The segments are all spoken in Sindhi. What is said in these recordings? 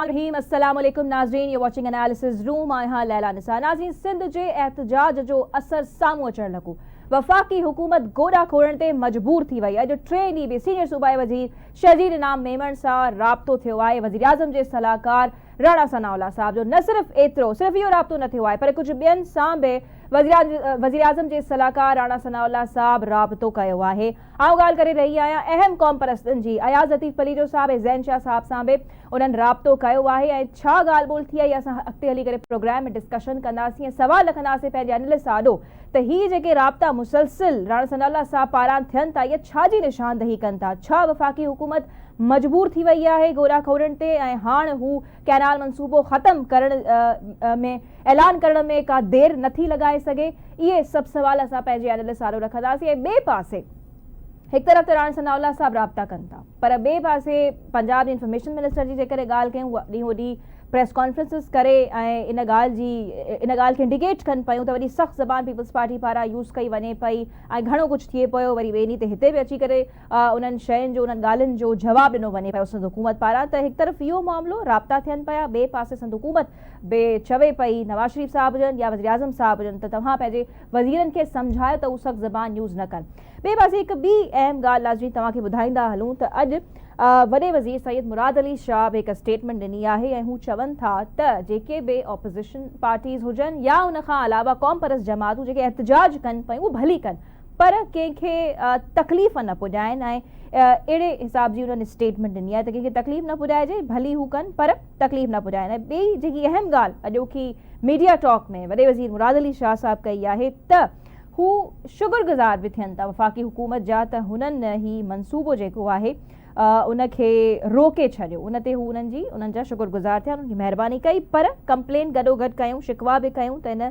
الرحيم السلام عليڪم ناظرين يو واچنگ اناليسز روم آهيان ليلا نثار ناظرين سنڌ جي احتجاج جو اثر سامهون اچڻ لڳو وفاقي حڪومت گوڏا کوڙڻ تي مجبور ٿي وئي اڄ ٽي ڏينهن به سينيئر صوبائي وزير شرجيل انعام ميمڻ سان رابطو ٿيو آهي وزيراعظم جي صلاحڪار راڻا ثناء الله صاحب جو نه صرف ايترو صرف اهو رابطو نه ٿيو آهي پر ڪجهه ٻين سان به وزيراعظم جي صلاحڪار راڻا ثناء الله صاحب رابطو ڪيو آهي. آئون ڳالهه ڪري رهي آهيان اهم قومپرستن جي اياز لطيف پليجو صاحب ۽ زين شاهه صاحب سان به انهن رابطو ڪيو آهي ۽ ڇا ڳالهه ٻولهه ٿي آهي اسان اڳتي هلي ڪري پروگرام ۾ ڊسڪشن ڪنداسين ۽ سوال رکنداسين پنهنجي انالسٽ آڏو ته هي جيڪي رابطا مسلسل راڻا ثناء الله صاحب پاران ٿين ٿا اهي ڇا جي نشاندهي ڪن ٿا ڇا وفاقي حڪومت مجبور ٿي وئي آهي گوڏا کوڙڻ تي ۽ هاڻ هو ڪئنال منصوبو ختم ڪرڻ ۾ اعلان ڪرڻ ۾ ڪا دير نٿي لڳائي سگهي؟ اهي سڀ سوال اسان پنهنجي انالسٽ آڏو رکنداسين ۽ ٻئي پاسي هڪ طرف ته راڻا ثناء الله صاحب رابطا ڪن ٿا پر ٻئي پاسي پنجاب جي انفارميشن منسٽر جي جيڪڏهن ڳالهه ڪيون هو ڏينهون ڏينهن پريس ڪانفرنسز ڪري ۽ ان ڳالهه جي ان ڳالهه کي انڊيڪيٽ ڪن پيون ته وڏي سخت زبان پيپلز پارٽي پاران يوز ڪئي وڃي پئي ۽ گهڻو ڪجهه ٿئي پيو وري ٻئي ڏينهن تي هتي به اچي ڪري انهن شين جو انهن ڳالهين جو جواب ڏنو وڃي پيو سنڌ حڪومت پاران ته هڪ طرف اهو معاملو رابطا ٿين پيا ٻئي پاسي سنڌ حڪومت به چوي پئي نواز شريف صاحب هجن يا وزيراعظم صاحب هجن ته توهان پنهنجي وزيرن کي سمجهايو ته هو سخت زبان يوز نه ڪن ٻئي پاسي هڪ ٻي اهم ڳالهه ناظرين توهان کي ٻڌائيندا هلون ته اڄ وڏي وزير سيد مراد علي شاهه به هڪ اسٽيٽمينٽ ڏني آهي ۽ هو چون ٿا ته جيڪي به اپوزيشن پارٽيز هجن يا ان کان علاوه قومپرست جماعتون جيڪي احتجاج ڪن پيون اهو ڀلي ڪن پر ڪنهن کي تڪليف نه پڄائين ۽ اهڙي حساب جي انهن اسٽيٽمينٽ ڏني آهي ته ڪنهن کي تڪليف نه پڄائجي ڀلي هو ڪن پر تڪليف نه پڄائين ۽ ٻي جيڪي اهم ڳالهه اڄوڪي ميڊيا ٽاڪ ۾ وڏي وزير مراد علي شاهه صاحب ڪئي آهي ته هو شگر گذار به ٿين ٿا وفاقي حڪومت جا ته هنن هي منصوبو جيڪو آهي ان کي روڪي ڇڏيو ان تي هو انهن جي انهن جا شڪر گذار ٿيا انهن کي مهرباني ڪئي پر ڪمپلين گڏو گڏ ڪيون شڪوا به ڪيون ته ان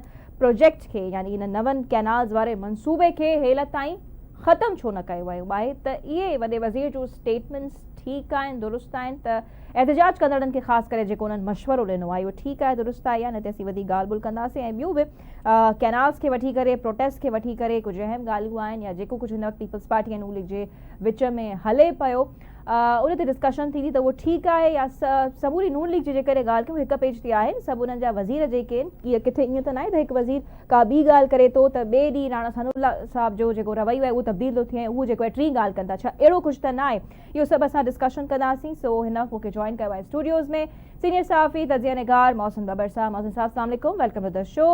پروجيڪٽ کي يعني ان نون ڪينالز واري منصوبي کي هيل تائين ختم ڇو نه ڪيو ويو آهي ته اهي وڏي وزير جون اسٽيٽمينٽس ٺيڪ آهن درست آهن ته احتجاج ڪندڙن کي خاص ڪري جيڪو انهن مشورو ڏنو آهي اهو ٺيڪ آهي درست آهي يا نه تي اسين وڌيڪ ڳالهه ٻولهه ڪنداسين ۽ ٻيون به ڪينالز کي وٺي ڪري پروٽيسٽ کي وٺي ڪري ڪجهه اهم ڳالهيون آهن يا جيڪو ڪجهه هن وقت پيپلز پارٽي ۽ نون ليگ جي وچ ۾ هلي پيو ان تي ڊسڪشن ٿيندي ته اهو ٺيڪ آهي يا سموري نون ليگ جي جيڪڏهن ڳالهه ڪيون هڪ پيج تي آهن سڀ انهن جا وزير جيڪي آهن ڪي ڪٿي ائين ته ناهي ته هڪ وزير ڪا ٻي ڳالهه ڪري ٿو ته ٻئي ڏينهن راڻا ثناء الله صاحب جو جيڪو رويو آهي اهو تبديل ٿو ٿئي ۽ اهو جيڪو آهي ٽين ڳالهه ڪن ٿا ڇا اهڙو ڪجهه ته ناهي اهو سڀ اسان ڊسڪشن ڪنداسين سو هن وقت مون کي جوائن ڪيو آهي اسٽوڊيوز ۾ سينيئر صحافي تجزيه نگار محسن ٻٻر صاحب محسن صاحب السلام عليڪم welcome to the show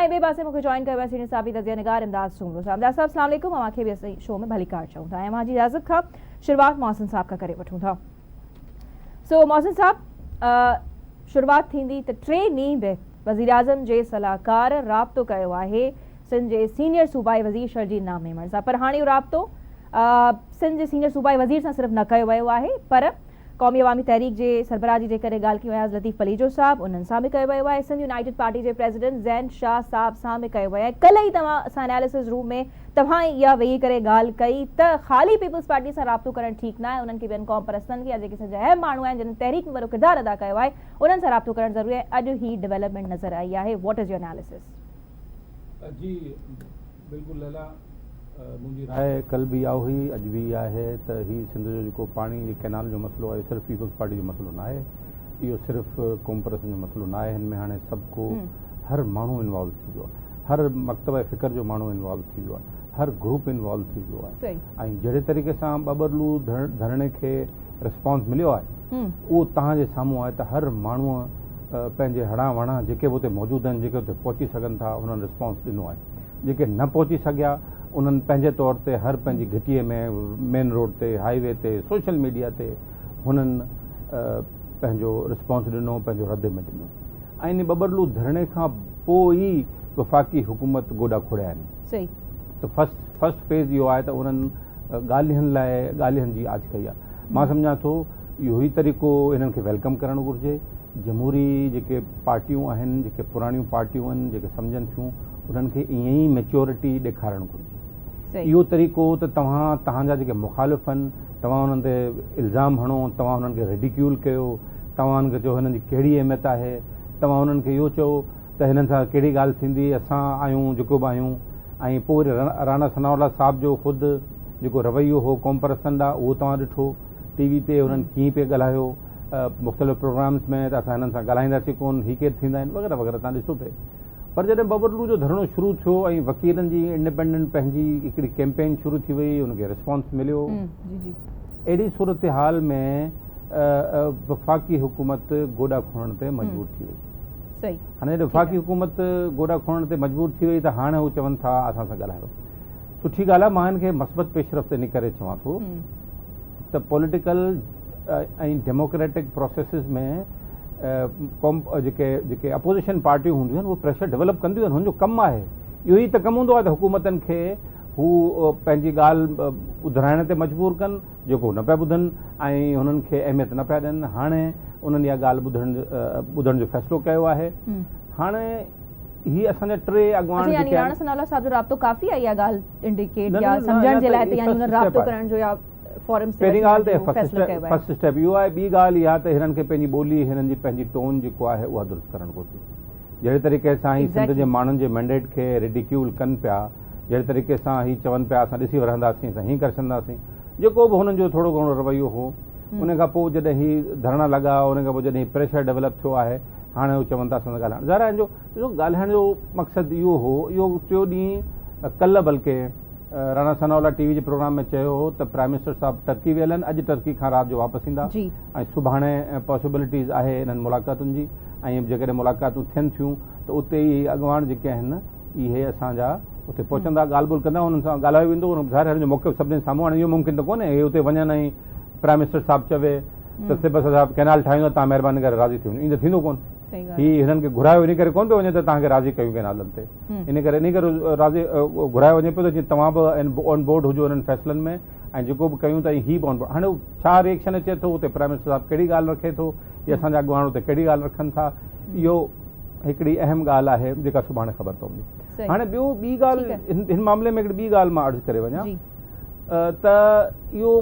۽ ٻئي پاسي مون کي جوائن ڪيو آهي سينيئر صحافي تجزيه نگار امداد سومرو صاحب امداد صاحب السلام عليڪم اوهان کي به اسين شو ۾ ڀليڪار چئون ٿا ۽ اوهان جي اجازت کان شروعات محسن صاحب کان ڪري وٺون ٿا سو محسن صاحب شروعات ٿيندي ته ٽي ڏينهن به وزيراعظم جي صلاحڪار رابطو ڪيو آهي سنڌ جي سينيئر صوبائي وزير شرجيل نام ميمڻ سان پر هاڻي اهو رابطو سنڌ جي سينيئر صوبائي وزير سان صرف نه ڪيو ويو آهي پر قومي عوامي تحريڪ جي سربراهه جي جيڪڏهن ڳالهه ڪيون اياز لطيف پليجو صاحب انهن سان به ڪيو ويو آهي سنڌ يونائيٽيڊ پارٽي جي پريزيڊنٽ زين شاهه صاحب سان به ڪيو ويو آهي ڪلهه ئي توهان اسان اناليسز روم ۾ توهان ئي اها ويهي ڪري ڳالهه ڪئي ته خالي پيپلز پارٽي سان رابطو ڪرڻ ٺيڪ ناهي انهن کي ٻين قوم پرستن کي يا جيڪي سنڌ جا اهم ماڻهو آهن جن تحريڪ ۾ وڏو ڪردار ادا ڪيو آهي انهن سان رابطو ڪرڻ ضروري آهي اڄ هي ڊولپمينٽ نظر آئي آهي واٽ از يور اناليسز. جي بلڪل ليلا منهنجي راء ڪلهه به اها هئي اڄ به اها آهي ته هي سنڌ جو جيڪو پاڻي جي ڪئنال جو مسئلو آهي صرف پيپلز پارٽي جو مسئلو ناهي اهو صرف قوم پرستن جو مسئلو ناهي هن ۾ هاڻي سڀ ڪو هر ماڻهو انوالو ٿي ويو آهي هر مڪتبه فڪر جو ماڻهو انوالو ٿي ويو آهي هر گروپ انوالو ٿي ويو آهي ۽ جهڙي طريقي سان ٻٻرلو ڌرڻي کي رسپانس مليو آهي اهو توهان جي سامهون آهي ته هر ماڻهوء پنهنجي هڙان وڙان جيڪي به اتي موجود آهن جيڪي اتي پهچي سگهن ٿا انهن رسپانس ڏنو آهي جيڪي نه پهچي سگهيا انهن پنهنجي طور تي هر پنهنجي گهٽيء ۾ مين روڊ تي هائي وي تي سوشل ميڊيا تي هنن پنهنجو رسپانس ڏنو پنهنجو رد عمل ڏنو ۽ ان ٻٻرلو ڌرڻي کان پوء ئي وفاقي حڪومت گوڏا کوڙيا آهن ته فرسٽ فرسٽ فيز اهو آهي ته انهن ڳالهين لاء ڳالهين جي آڇ ڪئي آهي مان سمجهان ٿو اهو ئي طريقو انهن کي welcome ڪرڻ گهرجي. جمهوري جيڪي پارٽيون آهن، جيڪي پراڻيون پارٽيون آهن، جيڪي سمجهن ٿيون، انهن کي ائين ئي ميچورٽي ڏيکارڻ گهرجي. اهو طريقو ته توهان، توهان جا جيڪي مخالف آهن، توهان انهن تي الزام هڻو، توهان انهن کي ريڊيڪيول ڪيو، توهان انهن کي چئو هنن جي ڪهڙي اهميت آهي، توهان انهن کي اهو چئو ته هنن سان ڪهڙي ڳالهه ٿيندي، اسان آهيون جيڪو به آهيون ۽ پوء وري راڻا ثناء الله صاحب جو خود جيڪو رويو هو قومپرستن ڏانهن اهو توهان ڏٺو، ٽي وي تي هنن ڪيئن پئي ڳالهايو، مختلف پروگرامز ۾ ته اسان هنن سان ڳالهائينداسين ڪون هي ڪير ٿيندا آهن وغيره وغيره تان ڏسو پئي پر جڏهن ٻٻرلو جو ڌرڻو شروع ٿيو ۽ وڪيلن جي انڊيپينڊنٽ پنهنجي هڪڙي ڪيمپين شروع ٿي وئي ان کي رسپانس مليو اهڙي صورتحال ۾ وفاقي حڪومت گوڏا کوڙڻ تي مجبور ٿي وئي هاڻي جڏهن وفاقي حڪومت گوڏا کوڙڻ تي مجبور ٿي وئي ته هاڻي هو چون ٿا اسان سان ڳالهايو سٺي ڳالهه آهي مان هن کي مثبت پيش رفت ان ڪري چوان ٿو ته پوليٽيڪل ۽ ڊيموڪريٽڪ پروسيسز ۾ جيڪي جيڪي اپوزيشن پارٽيون هونديون آهن اهي پريشر ڊيولپ ڪنديون آهن هن جو ڪم آهي اهو ئي ته ڪم هوندو آهي ته حڪومتن کي هو پنهنجي ڳالهه ٻڌرائڻ تي مجبور ڪن جيڪو نه پيا ٻڌن ۽ هنن کي اهميت نه پيا ڏين هاڻي انهن اها ڳالهه ٻڌڻ ٻڌڻ جو فيصلو ڪيو آهي هاڻي هي اسان جا ٽي اڳواڻ اڇا يعني راڻا ثناء الله صاحب جو رابطو ڪافي آهي اها ڳالهه انڊيڪيٽ يا سمجهڻ جي لاء ته يعني انهن رابطو ڪرڻ جو يا فورمز تي پهرين ڳالهه ته فرسٽ اسٽيپ اهو آهي ٻي ڳالهه اها ته هنن کي پنهنجي ٻولي هنن جي پنهنجي ٽون جيڪو آهي اها درست ڪرڻ گهرجي جهڙي طريقي سان هي سنڌ جي ماڻهن جي مينڊيٽ کي ريڊيڪيول ڪن پيا جهڙي طريقي سان هي چون پيا اسان ڏسي رهنداسين اسان هين ڪري ڇڏنداسين جيڪو به هنن جو ٿورو گهڻو رويو هو ان کان پوء جڏهن هي ڌرڻا لڳا ان کان پوء جڏهن پريشر ڊيولپ ٿيو آهي هاڻي هو چون ٿا اسان سان ڳالهائڻ ظاهر آهي هن جو ڏسو ڳالهائڻ جو مقصد اهو هو اهو ٽيو ڏينهن ڪلهه بلڪه راڻا ثناء الله ٽي وي جي پروگرام ۾ چيو هو ته پرائم منسٽر صاحب ٽرڪي ويل آهن اڄ ٽرڪي کان رات جو واپس ايندا ۽ سڀاڻي پاسيبلٽيز آهي انهن ملاقاتن جي ۽ جيڪڏهن ملاقاتون ٿين ٿيون ته اتي ئي اڳواڻ جيڪي آهن اهي اسان جا اتي پهچندا ڳالهه ٻولهه ڪندا انهن سان ڳالهايو ويندو ظاهر هن جو موقف سڀني سامهون هاڻي اهو ممڪن ته ڪونهي اهي اتي وڃن ۽ پرائم منسٽر صاحب چوي ته سبس صاحب ڪينال ٺاهيون ٿا تان مهرباني ڪري راضي ٿي وڃو ائين ته ٿيندو ڪونه هي هنن کي گهرايو ان ڪري ڪونه پيو وڃي ته توهان کي راضي ڪيون ڪينالن تي ان ڪري ان ڪري راضي گهرايو وڃي پيو ته جيئن توهان به آن بورڊ هجو انهن فيصلن ۾ ۽ جيڪو به ڪيون ٿا هي به آن بورڊ هاڻي ڇا ريئڪشن اچي ٿو اتي پرائم منسٽر صاحب ڪهڙي ڳالهه رکي ٿو يا اسان جا اڳواڻ اتي ڪهڙي ڳالهه رکن ٿا اهو هڪڙي اهم ڳالهه آهي جيڪا سڀاڻي خبر پوندي هاڻي ٻيو ٻي ڳالهه هن معاملي ۾ هڪڙي ٻي ڳالهه مان عرض ڪري وڃان ته اهو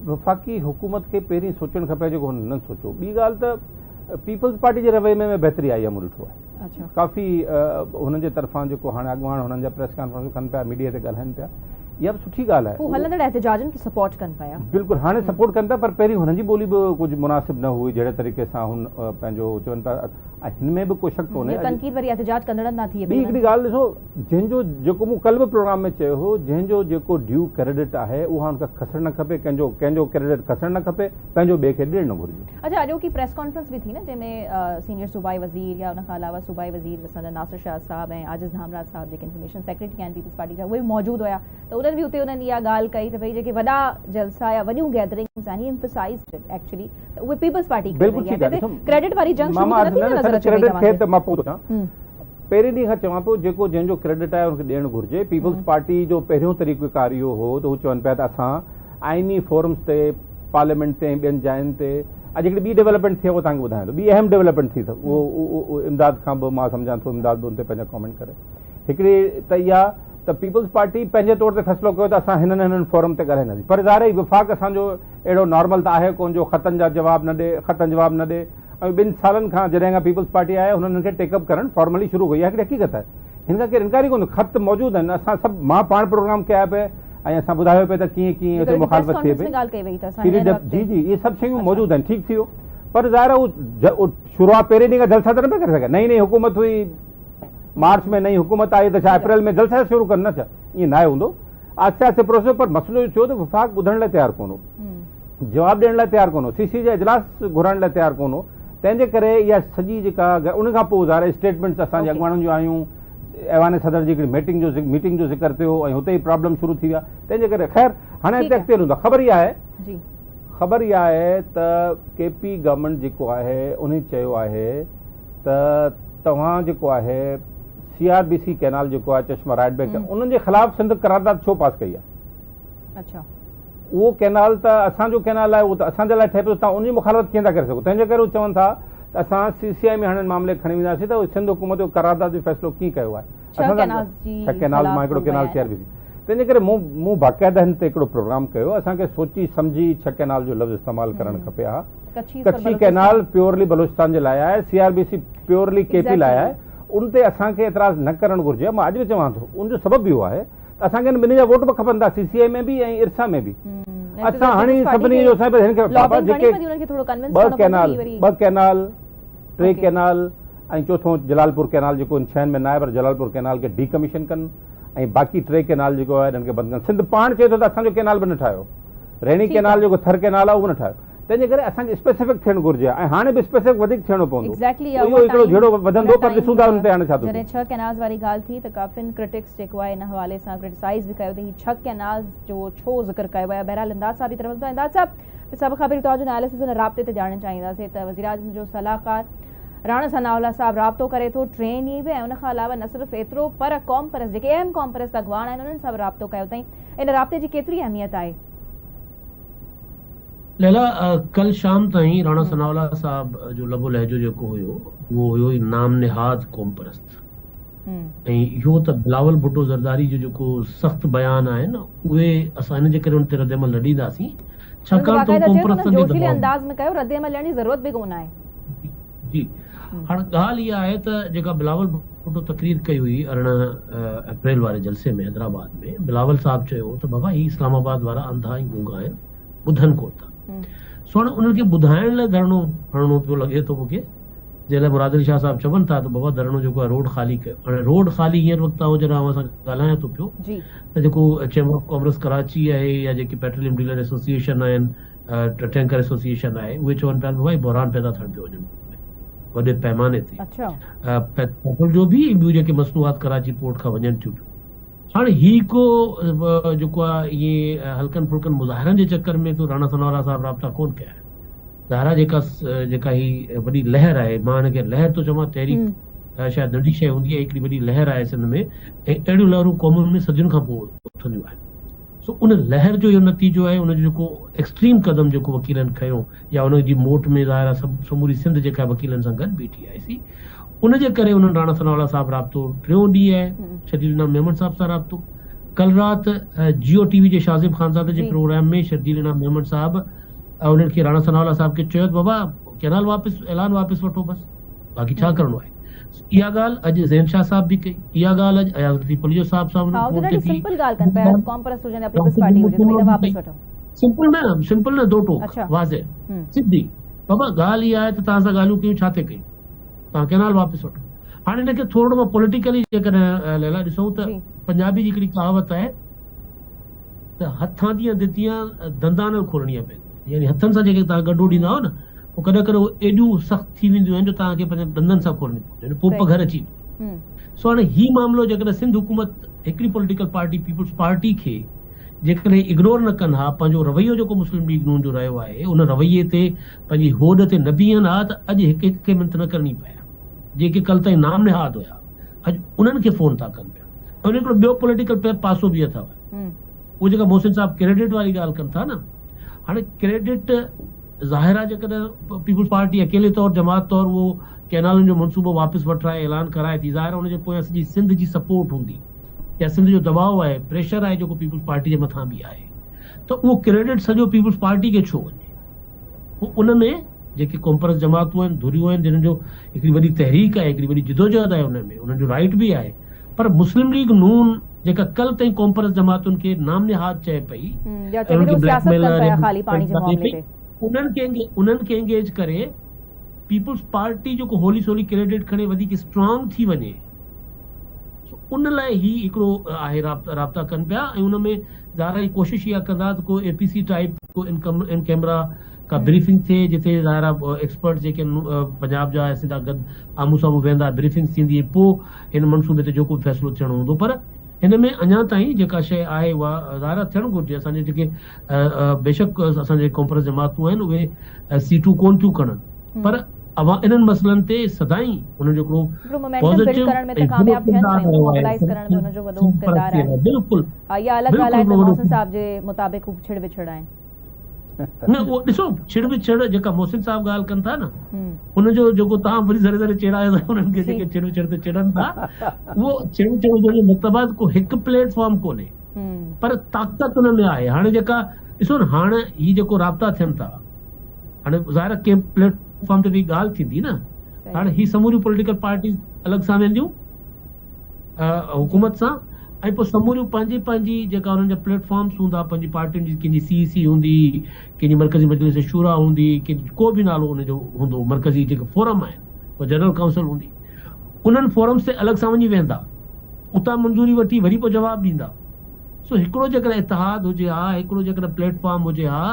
وفاقي حڪومت کي پهرين سوچڻ کپي جيڪو هن نه سوچيو ٻي ڳالهه ته پيپلز پارٽي جي رويي ۾ بهتري آئي آهي مون ڏٺو آهي ڪافي هنن جي طرفان جيڪو هاڻي اڳواڻ هنن جا پريس ڪانفرنسون ڪن پيا ميڊيا تي ڳالهائن پيا اها به سٺي ڳالهه آهي هو هلندڙ احتجاجن کي سپورٽ ڪن پيا بلڪل هاڻي سپورٽ ڪن پيا پر پهرين هنن جي ٻولي به ڪجهه مناسب نه هئي جهڙي طريقي سان هن پنهنجو چون پيا ۽ هن ۾ به ڪو شڪ ڪونهي. تنقيد وري احتجاج ڪندڙن تان ٿئي پئي. ٻي هڪڙي ڳالهه ڏسو جنهن جو جيڪو مون ڪلهه به پروگرام ۾ چيو هو جنهن جو جيڪو ڊيو ڪريڊٽ آهي اها ان کان کسڻ نه کپي ڪنهن جو ڪنهن جو ڪريڊٽ کسڻ نه کپي پنهنجو ٻئي کي ڏيڻ نه گهرجي. اڇا اڄوڪي پريس ڪانفرنس به ٿي نه جنهن ۾ سينيئر صوبائي وزير يا ان کان علاوه صوبائي وزير اسان جا ناصر شاهه صاحب ۽ عاجز ڌامراهه صاحب جيڪي انفارميشن سيڪريٽري آهن پيپلز پارٽي جا اهي به موجود هيا ته انهن به اتي انهن اها ڳالهه ڪئي ته ڀئي جيڪي وڏا جلسا يا وڏيون گيدرنگس آهن هي ايمفسائزڊ it actually ته اهي پيپلز پارٽي ڪري رهي آهي ته ڪريڊٽ واري جنگ شروع ته نه ٿي نه نظر اچي پئي توهان کي. مان پوء ٿو چوان پهرين ڏينهن کان چوان پيو جيڪو جنهن جو ڪريڊٽ آهي ان کي ڏيڻ گهرجي پيپلز پارٽي جو پهريون طريقو ڪار اهو هو ته هو چون پيا ته اسان آئيني فورمز تي پارليامينٽ تي ۽ ٻين جاين تي اڄ هڪڙي ٻي ڊيولپمينٽ ٿي آهي اهو توهان کي ٻڌايان ٿو ٻي اهم ڊيولپمينٽ ٿي اٿو اهو امداد کان به مان سمجهان ٿو امداد به ان تي پنهنجا ڪامينٽ ڪري هڪڙي ته اها ته پيپلز پارٽي پنهنجي طور تي فيصلو ڪيو ته اسان هنن هنن فورم تي ڳالهائينداسين پر ظاهر آهي وفاق اسان جو اهڙو نارمل ته آهي ڪونه جو خطن جا جواب نه ڏي خطن جواب نه ڏي ۽ ٻن سالن کان جڏهن کان پيپلز پارٽي آئي آهي هنن هن کي ٽيڪ اپ ڪرڻ فارملي شروع ڪئي اها هڪڙي حقيقت آهي هن کان ڪير انڪار ئي ڪونه خط موجود آهن اسان سڀ مان پاڻ پروگرام ڪيا پئي ۽ اسان ٻڌايو پئي ته ڪيئن ڪيئن اتي مخالفت ٿئي پئي جي جي اهي سڀ شيون موجود آهن ٺيڪ ٿي ويو پر ظاهر آهي هو شروعات پهرين ڏينهن کان جلسا ته نه پيا ڪري سگهن نئين نئين حڪومت هئي مارچ ۾ نئين حڪومت آئي ته ڇا اپريل ۾ جلسا شروع ڪن نه ڇا ائين ناهي هوندو آهستي آهستي پروسيس پر مسئلو اهو ٿيو ته وفاق ٻڌڻ لاء تيار ڪونه هو جواب ڏيڻ لاء تيار ڪونه هو سي سي جا اجلاس گهرائڻ لاء تيار ڪونه هو تنهن جي ڪري اها سڄي جيڪا ان کان پوء ظاهر اسٽيٽمينٽس اسان جي اڳواڻن جون آيون ايوان صدر جي هڪڙي ميٽنگ جو ميٽنگ جو ذڪر ٿيو ۽ هتي ئي پرابلم شروع ٿي ويا تنهن جي ڪري خير هاڻي اڳتي اڳتي هلون ٿا خبر اها آهي خبر اها آهي ته ڪي پي گورنمينٽ جيڪو آهي انهي چيو آهي ته توهان جيڪو آهي C R B C canal جيڪو آهي چشما رائيٽ بينڪ انهن جي خلاف سنڌ قرارداد ڇو پاس ڪئي آهي؟ اڇا اهو ڪينال ته اسان جو ڪينال آهي اهو ته اسان جي لاء ٺهي پيو توهان ان جي مخالفت ڪيئن ٿا ڪري سگهو تنهن جي ڪري هو چون ٿا ته اسان سي سي آء ۾ هاڻي ان معاملي کي کڻي وينداسين ته سنڌ حڪومت اهو قرارداد جو فيصلو ڪيئن ڪيو آهي ڇهه ڪينالز جي ڇهه ڪينالز مان هڪڙو ڪينال سي آر بي سي تنهن جي ڪري مون مون باقاعده هن تي هڪڙو پروگرام ڪيو اسان کي سوچي سمجهي ڇهه ڪينال جو لفظ استعمال ڪرڻ کپي ها ڪڇي ڪئنال پيورلي بلوچستان جي لاء آهي، C R B C purely K P لاء آهي، ان تي اسان کي اعتراض نه ڪرڻ گهرجي، مان اڄ به چوان ٿو ان جو سبب اهو آهي ته اسان کي ان ٻنهي جا ووٽ به کپن ٿا سي سي آء ۾ به ۽ ارسا ۾ به اسان هڻي سڀني جو سائين پر هن کي بابا جيڪي ٻه ڪئنال ٻه ڪئنال ٽي ڪئنال ۽ چوٿون جلالپور ڪئنال جيڪو ان شين ۾ ناهي پر جلالپور ڪئنال کي ڊي ڪميشن ڪن ۽ باقي ٽي ڪئنال جيڪو آهي انهن کي بند ڪن سنڌ پاڻ چئي ٿو ته اسان جو ڪئنال به نه ٺاهيو ريڻي ڪئنال جيڪو ٿر ڪئنال آهي اهو به نه ٺاهيو تنهن جي ڪري اسان کي اسپيسفڪ ٿيڻ گهرجي ۽ هاڻي به اسپيسفڪ وڌيڪ ٿيڻو پوندو اهو هڪڙو جهيڙو وڌندو پر ڏسون ٿا ان تي هاڻي ڇا ٿو ٿئي. جڏهن ڇهه ڪئنالز واري ڳالهه ٿي ته ڪافين ڪرٽڪس جيڪو آهي ان حوالي سان ڪرٽيسائز به ڪيو ته هي ڇهه ڪئنالز جو ڇو ذڪر ڪيو ويو آهي بهرحال امداد صاحب جي طرف ته امداد صاحب سڀ کان پهرين توهان جو اناليسز ان رابطي تي ڄاڻڻ چاهينداسين ته وزيراعظم جو صلاحڪار راڻا ثناء الله صاحب رابطو ڪري ٿو ٽئين ڏينهن به ۽ ان کان علاوه نه صرف ايترو پر قومپرست جيڪي اهم قومپرست اڳواڻ آهن انهن سان به رابطو ڪيو اٿائين ان رابطي جي ڪيتري اهميت آهي؟ ليلا ڪل شام تائين راڻا ثناء الله صاحب جو لب و لهجو جيڪو هيو اهو هيو ئي نام نهاد قومپرست ۽ اهو ته بلاول ڀٽو زرداري جو جيڪو سخت بيان آهي نه اهي اسان ان جي ڪري ان تي رد عمل نه ڏينداسين ڇاڪاڻ ته هو قومپرستن جي جوشيلي انداز ۾ ڪيو رد عمل ڏيڻ جي ضرورت به ڪونه آهي. جي هاڻ ڳالهه اها آهي ته جيڪا بلاول ڀٽو تقرير ڪئي هئي 18 اپريل واري جلسي ۾ حيدرآباد ۾ بلاول صاحب چيو ته بابا هي اسلام آباد وارا انڌا ۽ گونگا آهن ٻڌن ڪونه ٿا سو هاڻ انهن کي ٻڌائڻ لاء ڌرڻو هڻڻو پيو لڳي ٿو مونکي جنهن لاء مراد علي شاهه صاحب چون ٿا ته بابا ڌرڻو جيڪو آهي روڊ خالي ڪيو. هاڻي روڊ خالي هينئر وقت آئون جڏهن اوهان سان ڳالهايان ٿو پيو ته جيڪو چيمبر آف ڪامرس ڪراچي آهي يا جيڪي پيٽروليم ڊيلر ايسوسيئيشن آهن ٽينڪر ايسوسيئيشن آهي اهي چون پيا ته بابا هي بحران پيدا ٿيڻ پيو وڃي وڏي پيماني تي پيٽرول جو به ۽ ٻيون جيڪي مصنوعات ڪراچي پورٽ کان وڃن ٿيون پيون. هاڻي هي ڪو جيڪو آهي ائين هلڪن ڦلڪن مظاهرن جي چڪر ۾ ته راڻا ثناء الله صاحب رابطا ڪونه ڪيا آهن. ظاهر آهي جيڪا جيڪا هي وڏي لهر آهي مان هن کي لهر ٿو چوان تحريڪ شايد ننڍي شيء هوندي آهي هڪڙي وڏي لهر آهي سنڌ ۾ ۽ اهڙيون لهرون قومن ۾ صدين کان پوء اٿنديون آهن سو ان لهر جو اهو نتيجو آهي ان جو جيڪو ايڪسٽريم قدم جيڪو وڪيلن کنيو يا ان جي موٽ ۾ ظاهر آهي سڀ سموري سنڌ جيڪا وڪيلن سان گڏ بيٺي آهي سي ان جي ڪري انهن راڻا ثناء الله صاحب رابطو ٽيون ڏينهن آهي شرجيل انعام ميمڻ صاحب سان رابطو ڪل رات جيو ٽي وي جي شاهزيب خانزاده جي پروگرام ۾ شرجيل انعام ميمڻ صاحب ۽ انهن کي راڻا ثناء الله صاحب کي چيو ته بابا ڪئنال واپس اعلان واپس وٺو بس باقي ڇا ڪرڻو آهي اها ڳالهه اڄ زين شاهه صاحب به ڪئي اها ڳالهه اڄ اياز لطيف پليجو صاحب سان ها فون تي ٿي سمپل ڳالهه ڪن پيا قوم پرست هجن يا پيپلز پارٽي هجي ته ڀئي واپس وٺو سمپل نه سمپل نه دو ٽوڪ واضح سڌي بابا ڳالهه اها آهي ته توهان سان ڳالهيون ڪيون ڇا تي ڪيون توهان ڪئنال واپس وٺو هاڻي هن کي ٿورڙو مان پوليٽيڪلي جيڪڏهن ليلا ڏسون ته پنجابي جي هڪڙي ڪهاوت آهي ته هٿان ديان دتيان دندان نال کولڻيان پونديون يعني هٿن سان جيڪي توهان ڳنڍو ڏيندا آهيو نه اهو ڪڏهن ڪڏهن اهو ايڏيون سخت ٿي وينديون آهن جو توهان کي پنهنجن ڏندن سان کولڻيون پونديون آهن پوء پگهر اچي ويندو سو هاڻي هي معاملو جيڪڏهن سنڌ حڪومت هڪڙي پوليٽيڪل پارٽي پيپلز پارٽي کي جيڪڏهن اگنور نه ڪن ها پنهنجو رويو جيڪو مسلم ليگ نون جو رهيو آهي ان رويي تي پنهنجي هوڏ تي نه بيهن ها ته اڄ هڪ هڪ کي منٿ نه ڪرڻي پئي ها جيڪي ڪل تائين نام نهاد هيا اڄ انهن کي فون ٿا ڪن پيا ۽ هڪڙو ٻيو پوليٽيڪل پاسو به اٿو اهو جيڪا محسن صاحب ڪريڊٽ واري ڳالهه ڪن ٿا نه هاڻي ڪريڊٽ ظاهر آهي جيڪڏهن پيپلز پارٽي اڪيلي طور جماعت طور اهو ڪينالن جو منصوبو واپس وٺرائي اعلان ڪرائي ٿي ظاهر آهي ان جي پويان سڄي سنڌ جي سپورٽ هوندي يا سنڌ جو دٻاء آهي پريشر آهي جيڪو پيپلز پارٽي جي مٿان به آهي ته اهو ڪريڊٽ سڄو پيپلز پارٽي کي ڇو وڃي پوء ان ۾ جيڪي قومپرست جماعتون آهن، ڌريون آهن، جنھن جو هڪڙي وڏي تحريڪ آهي، هڪڙي وڏي جدوجهد آهي ان ۾ انهن جو رائيٽ به آهي پر مسلم ليگ نون جيڪا ڪل تائين قومپرست جماعتن کي نام نهاد چئي پئي يا چئي پئي ته هو سياست ڪن پيا خالي پاڻي جي معاملي تي. انهن کي انگيج ڪري پيپلز پارٽي جيڪو هولي سولي ڪريڊٽ کڻي وڌيڪ اسٽرانگ ٿي وڃي سو ان لاء هي هڪڙو آهي رابطا ڪن پيا ۽ ان ۾ ظاهر آهي ڪوشش اها ڪندا ته ڪو اي پي سي ٽائيپ ڪو ان ڪيمرا ڪا بريفنگ ٿئي جتي ظاهر آهي ايڪسپرٽس جيڪي پنجاب جا ۽ سنڌ جا گڏ آمهون سامهون ويهندا بريفنگس ٿيندي ۽ پوء هن منصوبي تي جيڪو به فيصلو ٿيڻو هوندو پر هن ۾ اڃا تائين جيڪا شيء آهي اها ظاهر آهي ٿيڻ گهرجي اسان جي جيڪي بيشڪ اسان جي قومپرست جماعتون آهن اهي سيٽون ڪون ٿيون کڻن پر اوهان انهن مسئلن تي سدائين انهن جو هڪڙو مومينٽم بلڊ ڪرڻ ۾ ته ڪامياب ٿين پيون موبلائز ڪرڻ ۾ انهن جو وڏو ڪردار آهي بلڪل اها الڳ ڳالهه آهي ته محسن صاحب جي مطابق هو ڇڙ وڇڙ آهن. نه اهو ڏسو ڇڙ وڇڙ جيڪا محسن صاحب ڳالهه ڪن ٿا نه ان جو جيڪو توهان وري ذري ذري چيڙايو ٿا انهن کي جيڪي ڇڙ وڇڙ تي چڙن ٿا اهو ڇڙ وڇڙ هجڻ جو مطلب آهي ڪو هڪ پليٽ فارم ڪونهي پر طاقت ان ۾ آهي هاڻي جيڪا ڏسو نه هاڻ هي جيڪو رابطا ٿين ٿا هاڻي ظاهر آهي ڪنهن پليٽ فارم تي ويهي ڳالهه ٿيندي نه هاڻي هي سموريون پوليٽيڪل پارٽيز الڳ سان وينديون حڪومت سان ۽ پوء سموريون پنهنجي پنهنجي جيڪا انهن جا پليٽ فارمس هوندا پنهنجي پارٽين جي ڪنهن جي سي اي سي هوندي ڪنهن جي مرڪزي مجلس شورا هوندي ڪنهن جي ڪو به نالو ان جو هوندو مرڪزي جيڪي فورم آهن ڪو جنرل ڪائونسل هوندي انهن فورمس تي الڳ سان وڃي ويهندا اتان منظوري وٺي وري پوء جواب ڏيندا سو هڪڙو جيڪڏهن اتحاد هجي ها هڪڙو جيڪڏهن پليٽ فارم هجي ها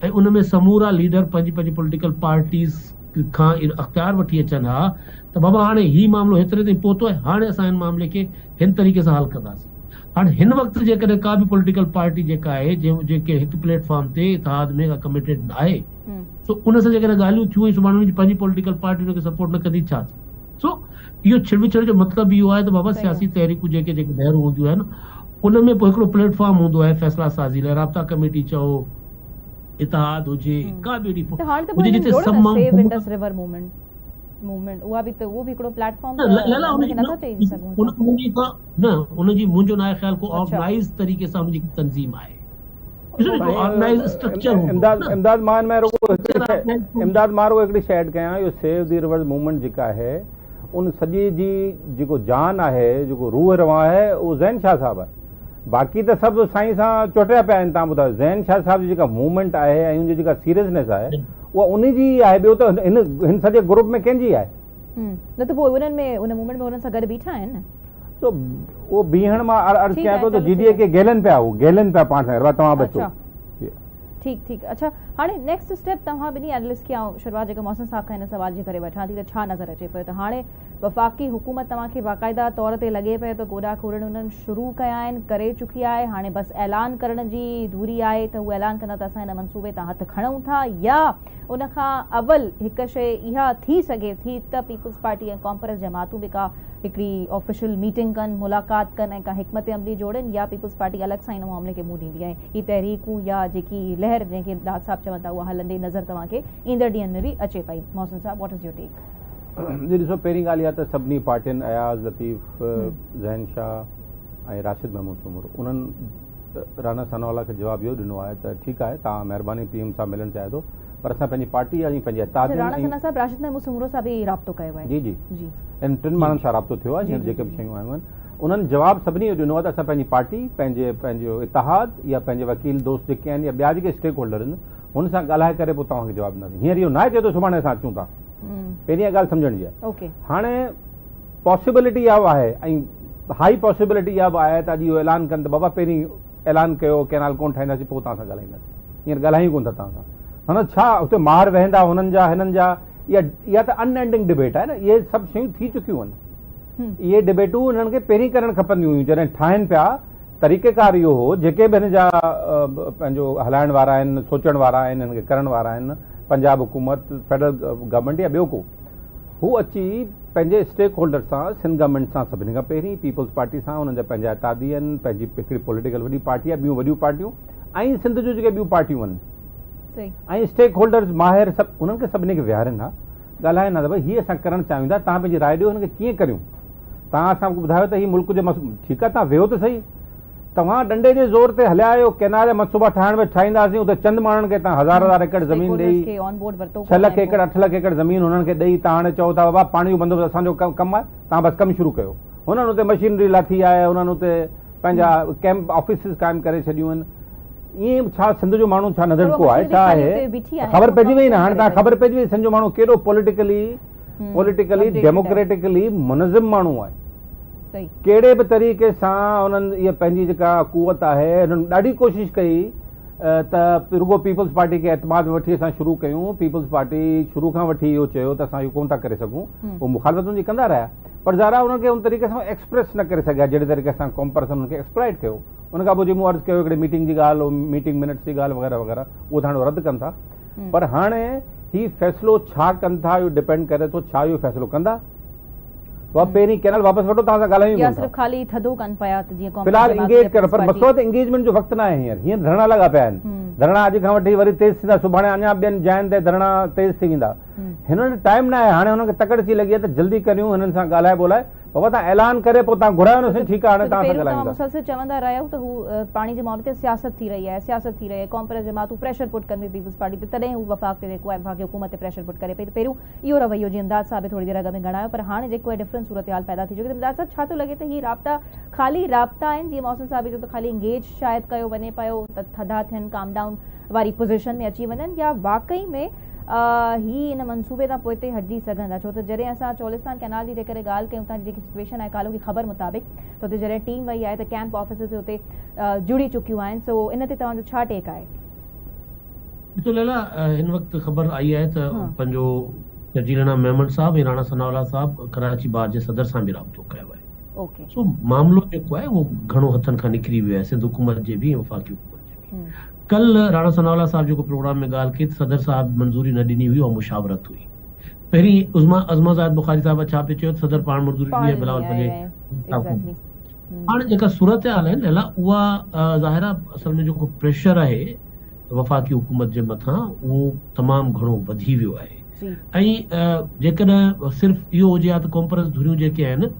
۽ ان ۾ سمورا ليڊر پنهنجي پنهنجي پوليٽيڪل پارٽيز کان اختيار وٺي اچن ها ته بابا هاڻي هي معاملو هيتري تائين پهتو آهي هاڻي اسان هن معاملي کي هن طريقي سان حل ڪنداسين. هاڻي هن وقت جيڪڏهن ڪا به پوليٽيڪل پارٽي جيڪا آهي جنهن جيڪي هڪ پليٽ فارم تي اتحاد ۾ ڪا ڪميٽيڊ ناهي سو ان سان جيڪڏهن ڳالهيون ٿيون ۽ سڀاڻي ان جي پنهنجي پوليٽيڪل پارٽي ان کي سپورٽ نه ڪندي ڇا ٿيندو؟ سو اهو ڇڙ وڇڙ جو مطلب اهو آهي ته بابا سياسي تحريڪون جيڪي جيڪي لهرون هونديون آهن ان ۾ پوء هڪڙو پليٽ فارم هوندو آهي فيصلا سازي لاء رابطا ڪميٽي چئو اتحاد هجي ڪا به اهڙي ته هاڻي ته پوء هجي هنن جتي جوڙيو سڀ نه ماڻهو save Indus river movement movement اها به ته اهو به هڪڙو پليٽ فارم نه ته لالا ان ان کي جي نٿا چئي سگهون ان اسان. ان جي ڪا نه ان جي منهنجو ناهي خيال ڪو اڇا. آرگنائيز طريقي سان ان جي تنظيم آهي ڏسو نه هڪڙو آرگنائيز اسٽرڪچر هوندو آهي امداد نه امداد مان ان ۾ رڳو هڪڙي اسٽرڪچر شيء آرگنائيز ڪونهي. امداد مان رڳو هڪڙي شيء ايڊ ڪيان اهو سيو the rivers movement جيڪا آهي ان سڄي جي جيڪو جان آهي جيڪو روح روان آهي اهو زين شاهه صاحب آهي باقي ته سڀ سائين سان چوٽيا پيا آهن تان ٻڌايو زين شاهه صاحب جي جيڪا موومينٽ آهي ۽ ان جي جيڪا سيريسنيس آهي اها انهي جي ئي آهي ٻيو ته هن هن سڄي گروپ ۾ ڪنهن جي آهي. نه ته پوء انهن ۾ ان موومينٽ ۾ انهن سان گڏ بيٺا آهن نه. سو اهو بيهڻ مان عرض ٺيڪ ڪيان آهي پيو ته چلو جي ڊي صحيح اي کي گهلن پيا هو گهلن پيا پاڻ سان گڏ ڀاء توهان به اچو. اڇا ٺيڪ ٺيڪ اڇا هاڻي نيڪسٽ اسٽيپ توهان ٻنهي اينالسٽ کي آئون شروعات جيڪا محسن صاحب کان هن سوال جي ڪري وٺان ٿي ته ڇا نظر اچي پيو ته هاڻي وفاقي حڪومت توهان کي باقاعده طور تي لڳي پيو ته گوڏا کوڙڻ انهن شروع ڪيا آهن ڪري چڪي آهي هاڻي بس اعلان ڪرڻ جي دوري آهي ته هو اعلان ڪندا ته اسان هن منصوبي تان هٿ کڻون ٿا يا ان کان اول هڪ شيء اها ٿي سگهي ٿي ته پيپلز پارٽي ۽ قومپرست جماعتون به ڪا هڪڙي آفيشل ميٽنگ ڪن ملاقات ڪن ۽ ڪا حڪمت عملي جوڙين يا پيپلز پارٽي الڳ سان ان معاملي کي منهن ڏيندي ۽ هي تحريڪون يا جيڪي لهر جنهن کي داد صاحب چون ٿا اها هلندي نظر توهان کي ايندڙ ڏينهن ۾ به اچي پئي محسن صاحب what is your take. جي ڏسو پهرين ڳالهه اها ته سڀني پارٽين اياز لطيف، ذهين شاهه ۽ راشد محمود سومرو انهن رانا ثناء الله کي جواب اهو ڏنو آهي ته ٺيڪ آهي توهان مهرباني پي ايم سان ملڻ چاهي ٿو پر اسان پنهنجي پارٽي ۽ پنهنجي اتحادين رانا ثناء صاحب راشد محمود سومرو سان به رابطو ڪيو آهي. جي جي انهن ٽن ماڻهن سان رابطو ٿيو آهي جيڪي به شيون آيون آهن انهن جواب سڀني اهو ڏنو آهي ته اسان پنهنجي پارٽي پنهنجي پنهنجو اتحاد يا پنهنجي وڪيل دوست جيڪي آهن يا ٻيا جيڪي اسٽيڪ هولڊر آهن هن سان ڳالهائي ڪري پوء توهان کي جواب ڏينداسين هينئر اهو ناهي چئي ٿو سڀاڻي اسان اچون ٿا. پهرين اها ڳالهه سمجهڻ جي آهي. هاڻي پاسيبلٽي اها به آهي ۽ هائي پاسيبلٽي اها به آهي ته اڄ اهو اعلان ڪن ته بابا پهرين اعلان ڪيو ڪينال ڪونه ٺاهينداسين پوء توهان سان ڳالهائينداسين. هينئر ڳالهايون ڪونه ٿا توهان سان. معنيٰ ڇا اتي مار وهندا هنن جا هنن جا اها اها ته ان اينڊنگ ڊبيٽ آهي نه اهي سڀ شيون ٿي چڪيون آهن. اهي ڊبيٽون انهن کي پهرين ڪرڻ کپنديون هيون جڏهن ٺاهين پيا طريقيڪار اهو هو جيڪي به هن جا پنهنجو هلائڻ وارا آهن سوچڻ وارا آهن هن کي ڪرڻ وارا آهن پنجاب حڪومت فيڊرل گورنمينٽ يا ٻيو ڪو هو اچي پنهنجي اسٽيڪ هولڊر سان سنڌ گورنمينٽ سان سڀني کان پهرين پيپلز پارٽي سان انهن جا پنهنجا اتحادي آهن پنهنجي هڪڙي پوليٽيڪل وڏي پارٽي آهي ٻيون وڏيون پارٽيون ۽ سنڌ جون جيڪي ٻيون پارٽيون آهن ۽ اسٽيڪ هولڊرز ماهر سڀ انهن کي سڀني کي ويهارين ها ڳالهائين ها ته ڀئي هي اسان ڪرڻ چاهيون ٿا توهان پنهنجي راء ڏيو هن کي ڪيئن ڪريون توهان اسان کي ٻڌايو ته هي ملڪ جو مسئلو ٺيڪ آهي توهان ويهو ته سهي توهان ڏنڊي جي زور تي هليا آهيو ڪينال جا منصوبا ٺاهڻ به ٺاهينداسين اتي چند ماڻهن کي توهان هزار هزار ايڪڙ زمين ڏئي 6 لک ايڪڙ 8 لک ايڪڙ زمين هنن کي ڏئي توهان هاڻي چئو ٿا بابا پاڻي جو بندوبست اسان جو ڪم آهي توهان بس ڪم شروع ڪيو هنن اتي مشينري لاٿي آهي هنن اتي پنهنجا ڪيمپ آفيسز قائم ڪري ڇڏيون آهن ائين ڇا سنڌ جو ماڻهو ڇا نڌڻڪو آهي ڇا آهي خبر پئجي وئي نه هاڻي توهان خبر پئجي وئي سنڌ جو ماڻهو ڪيڏو پوليٽيڪلي پوليٽيڪلي ڊيموڪريٽيڪلي منظم ماڻهو آهي ڪهڙي به طريقي سان انهن اها پنهنجي جيڪا قوت آهي انهن ڏاڍي ڪوشش ڪئي ته رڳو پيپلز پارٽي کي اعتماد ۾ وٺي اسان شروع ڪيون پيپلز پارٽي شروع کان وٺي اهو چيو ته اسان اهو ڪونه ٿا ڪري سگهون اهو مخالفت ان جي ڪندا رهيا پر ظاهر آهي انهن کي ان طريقي سان ايڪسپريس نه ڪري سگهيا جهڙي طريقي سان قوم پرستن انهن کي ايڪسپلائٽ ڪيو ان کان پوء جي مون عرض ڪيو هڪڙي ميٽنگ جي ڳالهه ميٽنگ منٽس جي ڳالهه وغيره وغيره اهو ته هاڻي رد ڪن ٿا پر هاڻي هي فيصلو ڇا ڪن ٿا اهو ڊپينڊ ڪري ٿو ڇا اهو فيصلو ڪندا اها پهرين ڪينال واپس وٺو توهان سان ڳالهايون ئي يا ڪونه ٿا. صرف خالي ٿڌو ڪن پيا ته جيئن في الحال ڪامريڊ جماعت انگيج يا ڪرڻ پيپلز پر پارٽي. مسئلو آهي ته انگيجمينٽ جو وقت ناهي هينئر هينئر ڌرڻا لڳا پيا آهن ڌرڻا اڄ کان وٺي وري تيز ٿيندا سڀاڻي اڃا ٻين جاين تي ڌرڻا تيز ٿي ويندا هنن وٽ ٽائيم ناهي هاڻي هنن کي تڪڙ اچي لڳي آهي ته جلدي ڪريون هنن سان ڳالهائي ٻولهائي بابا توهان اعلان ڪري پوء توهان گهرايو نه سين ٺيڪ آهي هاڻي ڇو ته توهان سان پهريون ڳالهايون توهان ٿا. مسلسل چوندا رهيا آهيو ته هو پاڻي جي معاملي تي سياست ٿي رهي آهي سياست ٿي رهي آهي قومپرست جماعتون پريشر پٽ ڪن پيون پيپلز پارٽي تي تڏهن هو وفاق تي جيڪو آهي وفاقي حڪومت تي پريشر پٽ ڪري پئي ته پهريون اهو رويو جيئن امداد صاحب به ٿوري دير اڳ ۾ ڳڻايو پر هاڻي جيڪو آهي ڊفرنٽ صورتحال پيدا ٿي چڪي ته امداد صاحب ڇا ٿو لڳي ته هي رابطا خالي رابطا آهن جيئن محسن صاحب به چيو ته خالي انگيج شايد ڪيو وڃي پيو ته ٿڌا ٿين ڪام ڊائون واري پوزيشن ۾ اچي وڃن يا واقعي ۾ هي ان منصوبي تان پوئتي هٽجي سگهندا ڇو ته جڏهن اسان چولستان ڪئنال جي جيڪڏهن ڳالهه ڪيون ٿا جي جيڪي سچويشن آهي ڪالهوڪي خبر مطابق ته اتي جڏهن ٽيم وئي آهي ته ڪئمپ آفيسز به اتي جڙي چڪيون آهن سو ان تي توهان جو ڇا ٽيڪ آهي؟ ڏسو ليلا هن وقت خبر آئي آهي ته پنهنجو شرجيل انعام ميمڻ صاحب ۽ راڻا ثناء الله صاحب ڪراچي بار جي صدر سان به رابطو ڪيو آهي سو معاملو جيڪو آهي اهو گهڻو هٿن کان نڪري ويو آهي سنڌ حڪومت جي به ۽ وفاقي حڪومت جي به. ڪلهه راڻا ثناء الله صاحب جيڪو پروگرام ۾ ڳالهه ڪئي ته صدر صاحب منظوري نه ڏني هئي اها مشاورت هئي. پهرين عظميٰ عظميٰ زاهد بخاري صاحبه ڇا پئي چيو ته صدر پاڻ منظوري ڏني ۽ بلاول پنهنجي حساب کان هاڻي جيڪا صورتحال آهي ليلا اها ظاهر آهي اصل ۾ جيڪو پريشر آهي وفاقي حڪومت جي مٿان اهو تمام گهڻو وڌي ويو آهي ۽ جيڪڏهن صرف اهو هجي ها ته قومپرست ڌريون جيڪي آهن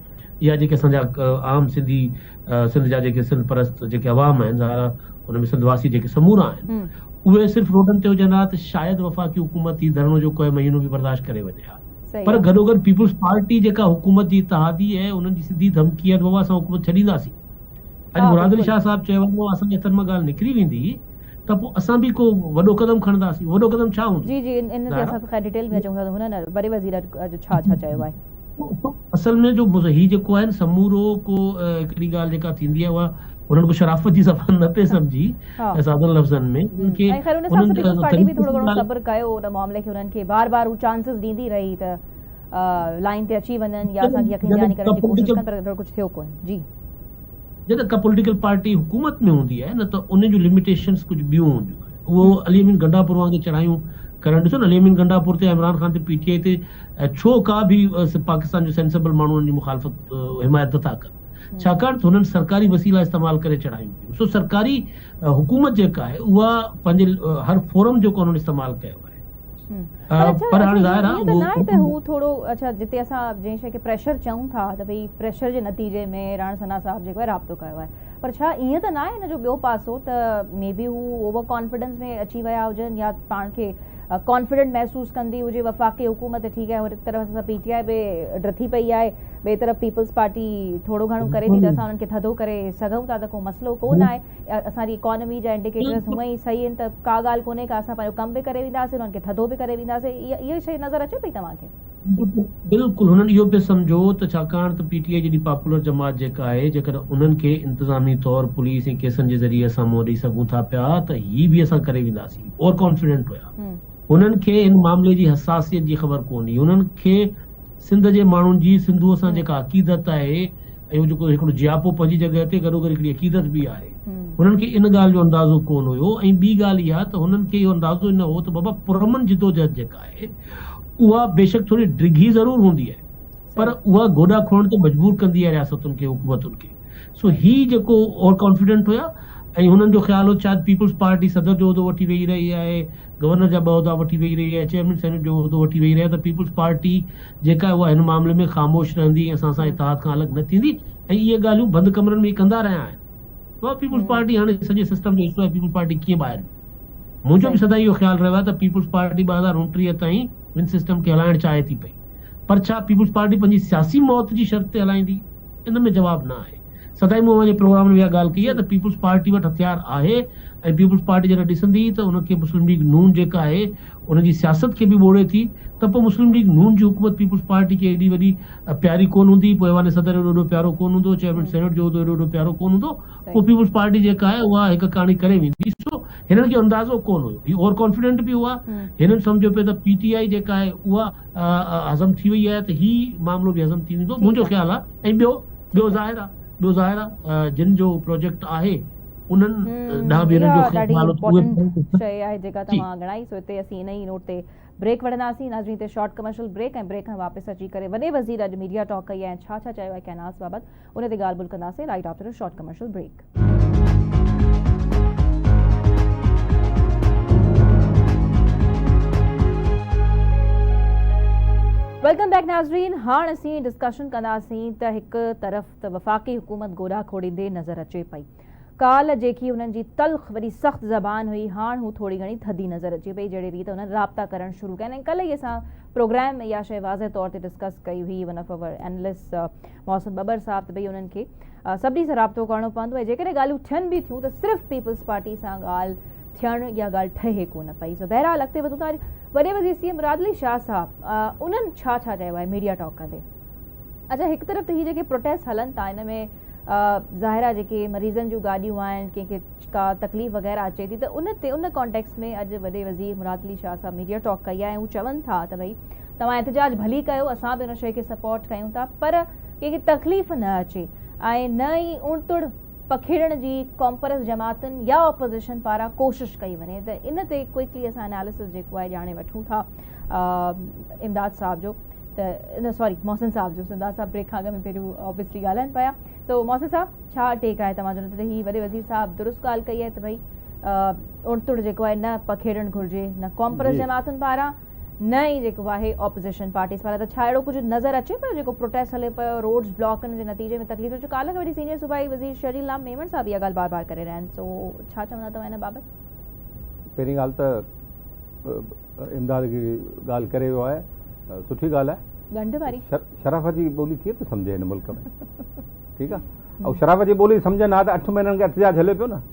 يا جيڪي اسان جا عام سنڌي سنڌ جا جيڪي سنڌ پرست جيڪي عوام آهن ظاهر آهي ان ۾ سنڌ واسي جيڪي سمورا آهن اهي صرف روڊن تي هجن ها ته شايد وفاقي حڪومت هي ڌرڻو جيڪو آهي مهينو به برداشت ڪري وڃي ها پر گڏوگڏ پيپلز پارٽي جيڪا حڪومت جي اتحادي آهي انهن جي سڌي ڌمڪي آهي ته بابا اسان حڪومت ڇڏينداسين اڄ مراد علي شاهه صاحب چيو آهي اسان جي هٿن مان ڳالهه نڪري ويندي ته پوء اسان به ڪو وڏو قدم کڻنداسين وڏو قدم ڇا هوندو جي جي ان تي اسان خير ڊيٽيل ۾ اچون ٿا ته هنن وڏي وزير اڄ ڇا ڇا چيو آهي. اصل ۾ جو هي جيڪو آهي نه سمورو ڪو هڪڙي ڳالهه جيڪا ٿيندي آهي اها هنن ڪو شرافت جي زبان نه پئي سمجهي سادن لفظن ۾ انهن کي ۽ خير ان حساب سان پيپلز پارٽي به ٿورو گهڻو صبر ڪيو ان معاملي کي انهن کي بار بار هو چانسز ڏيندي رهي ته لائين تي اچي وڃن يا اسان کي يقين دهاني ڪرڻ جي ڪوشش ڪن پر اهڙو ڪجهه ٿيو ڪونه جي. جڏهن ڪا پوليٽيڪل پارٽي حڪومت ۾ هوندي آهي نه ته ان جون لميٽيشنز ڪجهه ٻيون هونديون آهن اهو علي امين گنڊاپور وانگي چڙهايون ڪرڻ ڏسو نه علي امين گنڊاپور تي عمران خان تي پي ٽي آء تي ڇو ڪا به پاڪستان جو سينسبل ماڻهو انهن جي مخالفت حمايت نٿا ڪن ڇاڪاڻ ته هنن سرڪاري وسيلا استعمال ڪري چڙهايون ڪيون سو سرڪاري حڪومت جيڪا آهي اها پنهنجي هر فورم جو قانون استعمال ڪيو آهي پر اڇا پر هاڻي اڇا ظاهر ائين آهي ته ناهي ته اهو هو ٿورو اڇا جتي اسان جنهن شيء کي پريشر چئون ٿا ته ڀئي پريشر جي نتيجي ۾ راڻا ثنا صاحب جيڪو آهي رابطو ڪيو آهي پر ڇا ائين ته ناهي ان جو ٻيو پاسو ته مي بي هو اوور ڪانفيڊنس ۾ اچي ويا هجن يا پاڻ کي ڪانفيڊنٽ محسوس ڪندي هجي وفاقي حڪومت ٺيڪ آهي هڪ طرف اسان پي ٽي آء به ڊٿي پئي آهي ٻئي طرف پيپلز پارٽي ٿورو گهڻو ڪري ٿي ته اسان انهن کي ٿڌو ڪري سگهون ٿا ته ڪو مسئلو ڪونه آهي اسان جي اڪانومي جا انڊيڪيٽرز هونئن ئي صحيح آهن ته ڪا ڳالهه ڪونهي ڪا اسان پنهنجو ڪم به ڪري وينداسين انهن کي ٿڌو به ڪري وينداسين اها شيء نظر اچي پئي توهان کي؟ بلڪل هنن اهو پئي سمجهيو ته ڇاڪاڻ ته پي ٽي آء جيڏي پاپولر جماعت جيڪا آهي جيڪڏهن انهن کي انتظامي طور پوليس ۽ ڪيسن جي ذريعي اسان منهن ڏئي سگهون ٿا پيا ته هي به اسان ڪري وينداسين اوور ڪانفيڊنٽ هيا هنن کي ان معاملي جي حساسيت جي خبر ڪونه هئي هنن کي سنڌ جي ماڻهن جي سنڌوء سان جيڪا عقيدت آهي ۽ اهو جيڪو هڪڙو جياپو پنهنجي جڳهه تي گڏوگڏ هڪڙي عقيدت به آهي هنن کي ان ڳالهه جو اندازو ڪونه هيو ۽ ٻي ڳالهه اها ته هنن کي اهو اندازو ئي نه هو ته بابا پرامن جدوجهد جيڪا آهي اها بيشڪ ٿوري ڊگهي ضرور هوندي آهي پر اها گوڏا کوڙڻ تي مجبور ڪندي آهي رياستن کي حڪومتن کي سو هي جيڪو اوور ڪانفيڊنٽ هيا ۽ هنن جو خيال هو شايد پيپلز پارٽي صدر جو عهدو وٺي ويهي رهي آهي، گورنر جا ٻه عهدا وٺي ويهي رهي آهي، چيئرمين سينيٽ جو عهدو وٺي ويهي رهي آهي ته پيپلز پارٽي جيڪا آهي اها هن معاملي ۾ خاموش رهندي ۽ اسان سان اتحاد کان الڳ نه ٿيندي ۽ اهي ڳالهيون بند ڪمرن ۾ ئي ڪندا رهيا آهن. اها پيپلز پارٽي هاڻي سڄي سسٽم جو حصو آهي پيپلز پارٽي ڪيئن ٻاهر ويندي؟ منهنجو به سدائين اهو خيال رهيو آهي ته پيپلز پارٽي 2029 تائين هن سسٽم کي هلائڻ چاهي ٿي پئي پر ڇا پيپلز پارٽي پنهنجي سياسي موت جي شرط تي هلائيندي؟ ان ۾ جواب نه آهي. سدائين مون اوهان جي پروگرام ۾ اها ڳالهه ڪئي آهي ته پيپلز پارٽي وٽ هٿيار آهي ۽ پيپلز پارٽي جڏهن ڏسندي ته ان کي مسلم ليگ نون جيڪا آهي ان جي سياست کي به ٻوڙي ٿي ته پوء مسلم ليگ نون جي حڪومت پيپلز پارٽي کي ايڏي وڏي پياري ڪونه هوندي پوء ايوان صدر ايڏو وڏو پيارو ڪونه هوندو چيئرمين سينيٽ جو عهدو ايڏو وڏو پيارو ڪونه هوندو پوء پيپلز پارٽي جيڪا آهي اها هڪ ڪاڻي ڪري ويندي سو هنن کي اندازو ڪونه هيو هي اوور ڪانفيڊنٽ به هئا هنن سمجهيو پئي ته پي ٽي آء جيڪا آهي اها هضم ٿي وئي آهي ته هي معاملو به هضم ٿي ويندو منهنجو خيال آهي ۽ ٻيو ٻيو ظاهر آ ٻيو ظاهر آ جن جو پروجيڪٽ آهي انهن ڏانهن به هنن جو اها ڏاڍي خيال هو ته اهي امپورٽنٽ شيء آهي جيڪا جي توهان ڳڻائي سو هتي اسين ان ئي نوٽ تي بريڪ وٺنداسين ناظرين هتي شارٽ ڪمرشل بريڪ ۽ بريڪ کان واپس اچي ڪري وڏي وزير اڄ ميڊيا ٽاڪ ڪئي آهي ۽ ڇا ڇا چيو آهي ڪئنالز بابت ان تي ڳالهه ٻولهه ڪنداسين right after a short commercial break. Welcome back ناظرين هاڻ اسين ڊسڪشن ڪنداسين ته هڪ طرف ته وفاقي حڪومت گوڏا کوڙيندي نظر اچي پئي ڪالهه جيڪي هنن جي تلخ وڏي سخت زبان هئي هاڻ هو ٿوري گهڻي ٿڌي نظر اچي پئي جهڙي ريت هنن رابطا ڪرڻ شروع ڪيا آهن ۽ ڪلهه ئي اسان پروگرام ۾ اها شيء واضح طور تي ڊسڪس ڪئي هئي one of our analyst Mohsin Babbar صاحب ته ڀئي انهن کي سڀني سان رابطو ڪرڻو پوندو ۽ جيڪڏهن ڳالهيون ٿين به ٿيون ته صرف پيپلز پارٽي سان ڳالهه ٿيڻ يا ڳالهه ٺهي ڪونه پئي سو بهرحال اڳتي وڌون ٿا وڏي وزير سي ايم مراد علي شاهه صاحب انهن ڇا ڇا چيو آهي ميڊيا ٽاڪ ڪندي اڇا هڪ طرف ته هي جيڪي پروٽيسٽ هلن ٿا ان ۾ ظاهر آهي جيڪي مريضن جون گاڏيون آهن ڪنهن کي ڪا تڪليف وغيره اچي ٿي ته ان تي ان ڪانٽيڪس ۾ اڄ وڏي وزير مراد علي شاهه صاحب ميڊيا ٽاڪ ڪئي آهي ۽ هو چون ٿا ته ڀئي توهان احتجاج ڀلي ڪيو اسان به ان شيء کي سپورٽ ڪيون ٿا پر ڪنهن کي تڪليف نه اچي ۽ نه ئي اڻتڙ پکيڙڻ جي قومپرست جماعتن يا اپوزيشن پاران ڪوشش ڪئي وڃي ته ان تي ڪوئڪلي اسان اناليسس جيڪو آهي ڄاڻي وٺون ٿا امداد صاحب جو ته نه سوري محسن صاحب جو امداد صاحب بريڪ کان اڳ ۾ پهريون آبويسلي ڳالهائن پيا سو محسن صاحب ڇا ٽيڪ آهي توهان جو ته هي وڏي وزير صاحب درست ڳالهه ڪئي آهي ته ڀئي اڻتڙ جيڪو آهي نه پکيڙڻ گهرجي نه قومپرست جماعتن پاران نه ئي جيڪو آهي اپوزيشن پارٽيز پاران ته ڇا اهڙو ڪجهه نظر اچي پيو جيڪو پروٽيسٽ هلي پيو روڊز بلاڪ ان جي نتيجي ۾ تڪليف جو ڪالهه کان وٺي سينيئر صوبائي وزير شرجيل نام ميمڻ صاحب اها ڳالهه بار بار ڪري رهيا آهن سو ڇا چوندا توهان ان بابت؟ پهرين ڳالهه ته امداد هڪڙي ڳالهه ڪري ويو آهي سٺي ڳالهه آهي ڳنڍ واري شرافت جي ٻولي ڪير ٿو سمجهي هن ملڪ ۾ ٺيڪ آهي ۽ شرافت جي ٻولي سمجهن ها ته اٺ مهينن کان احتجاج هلي پيو نه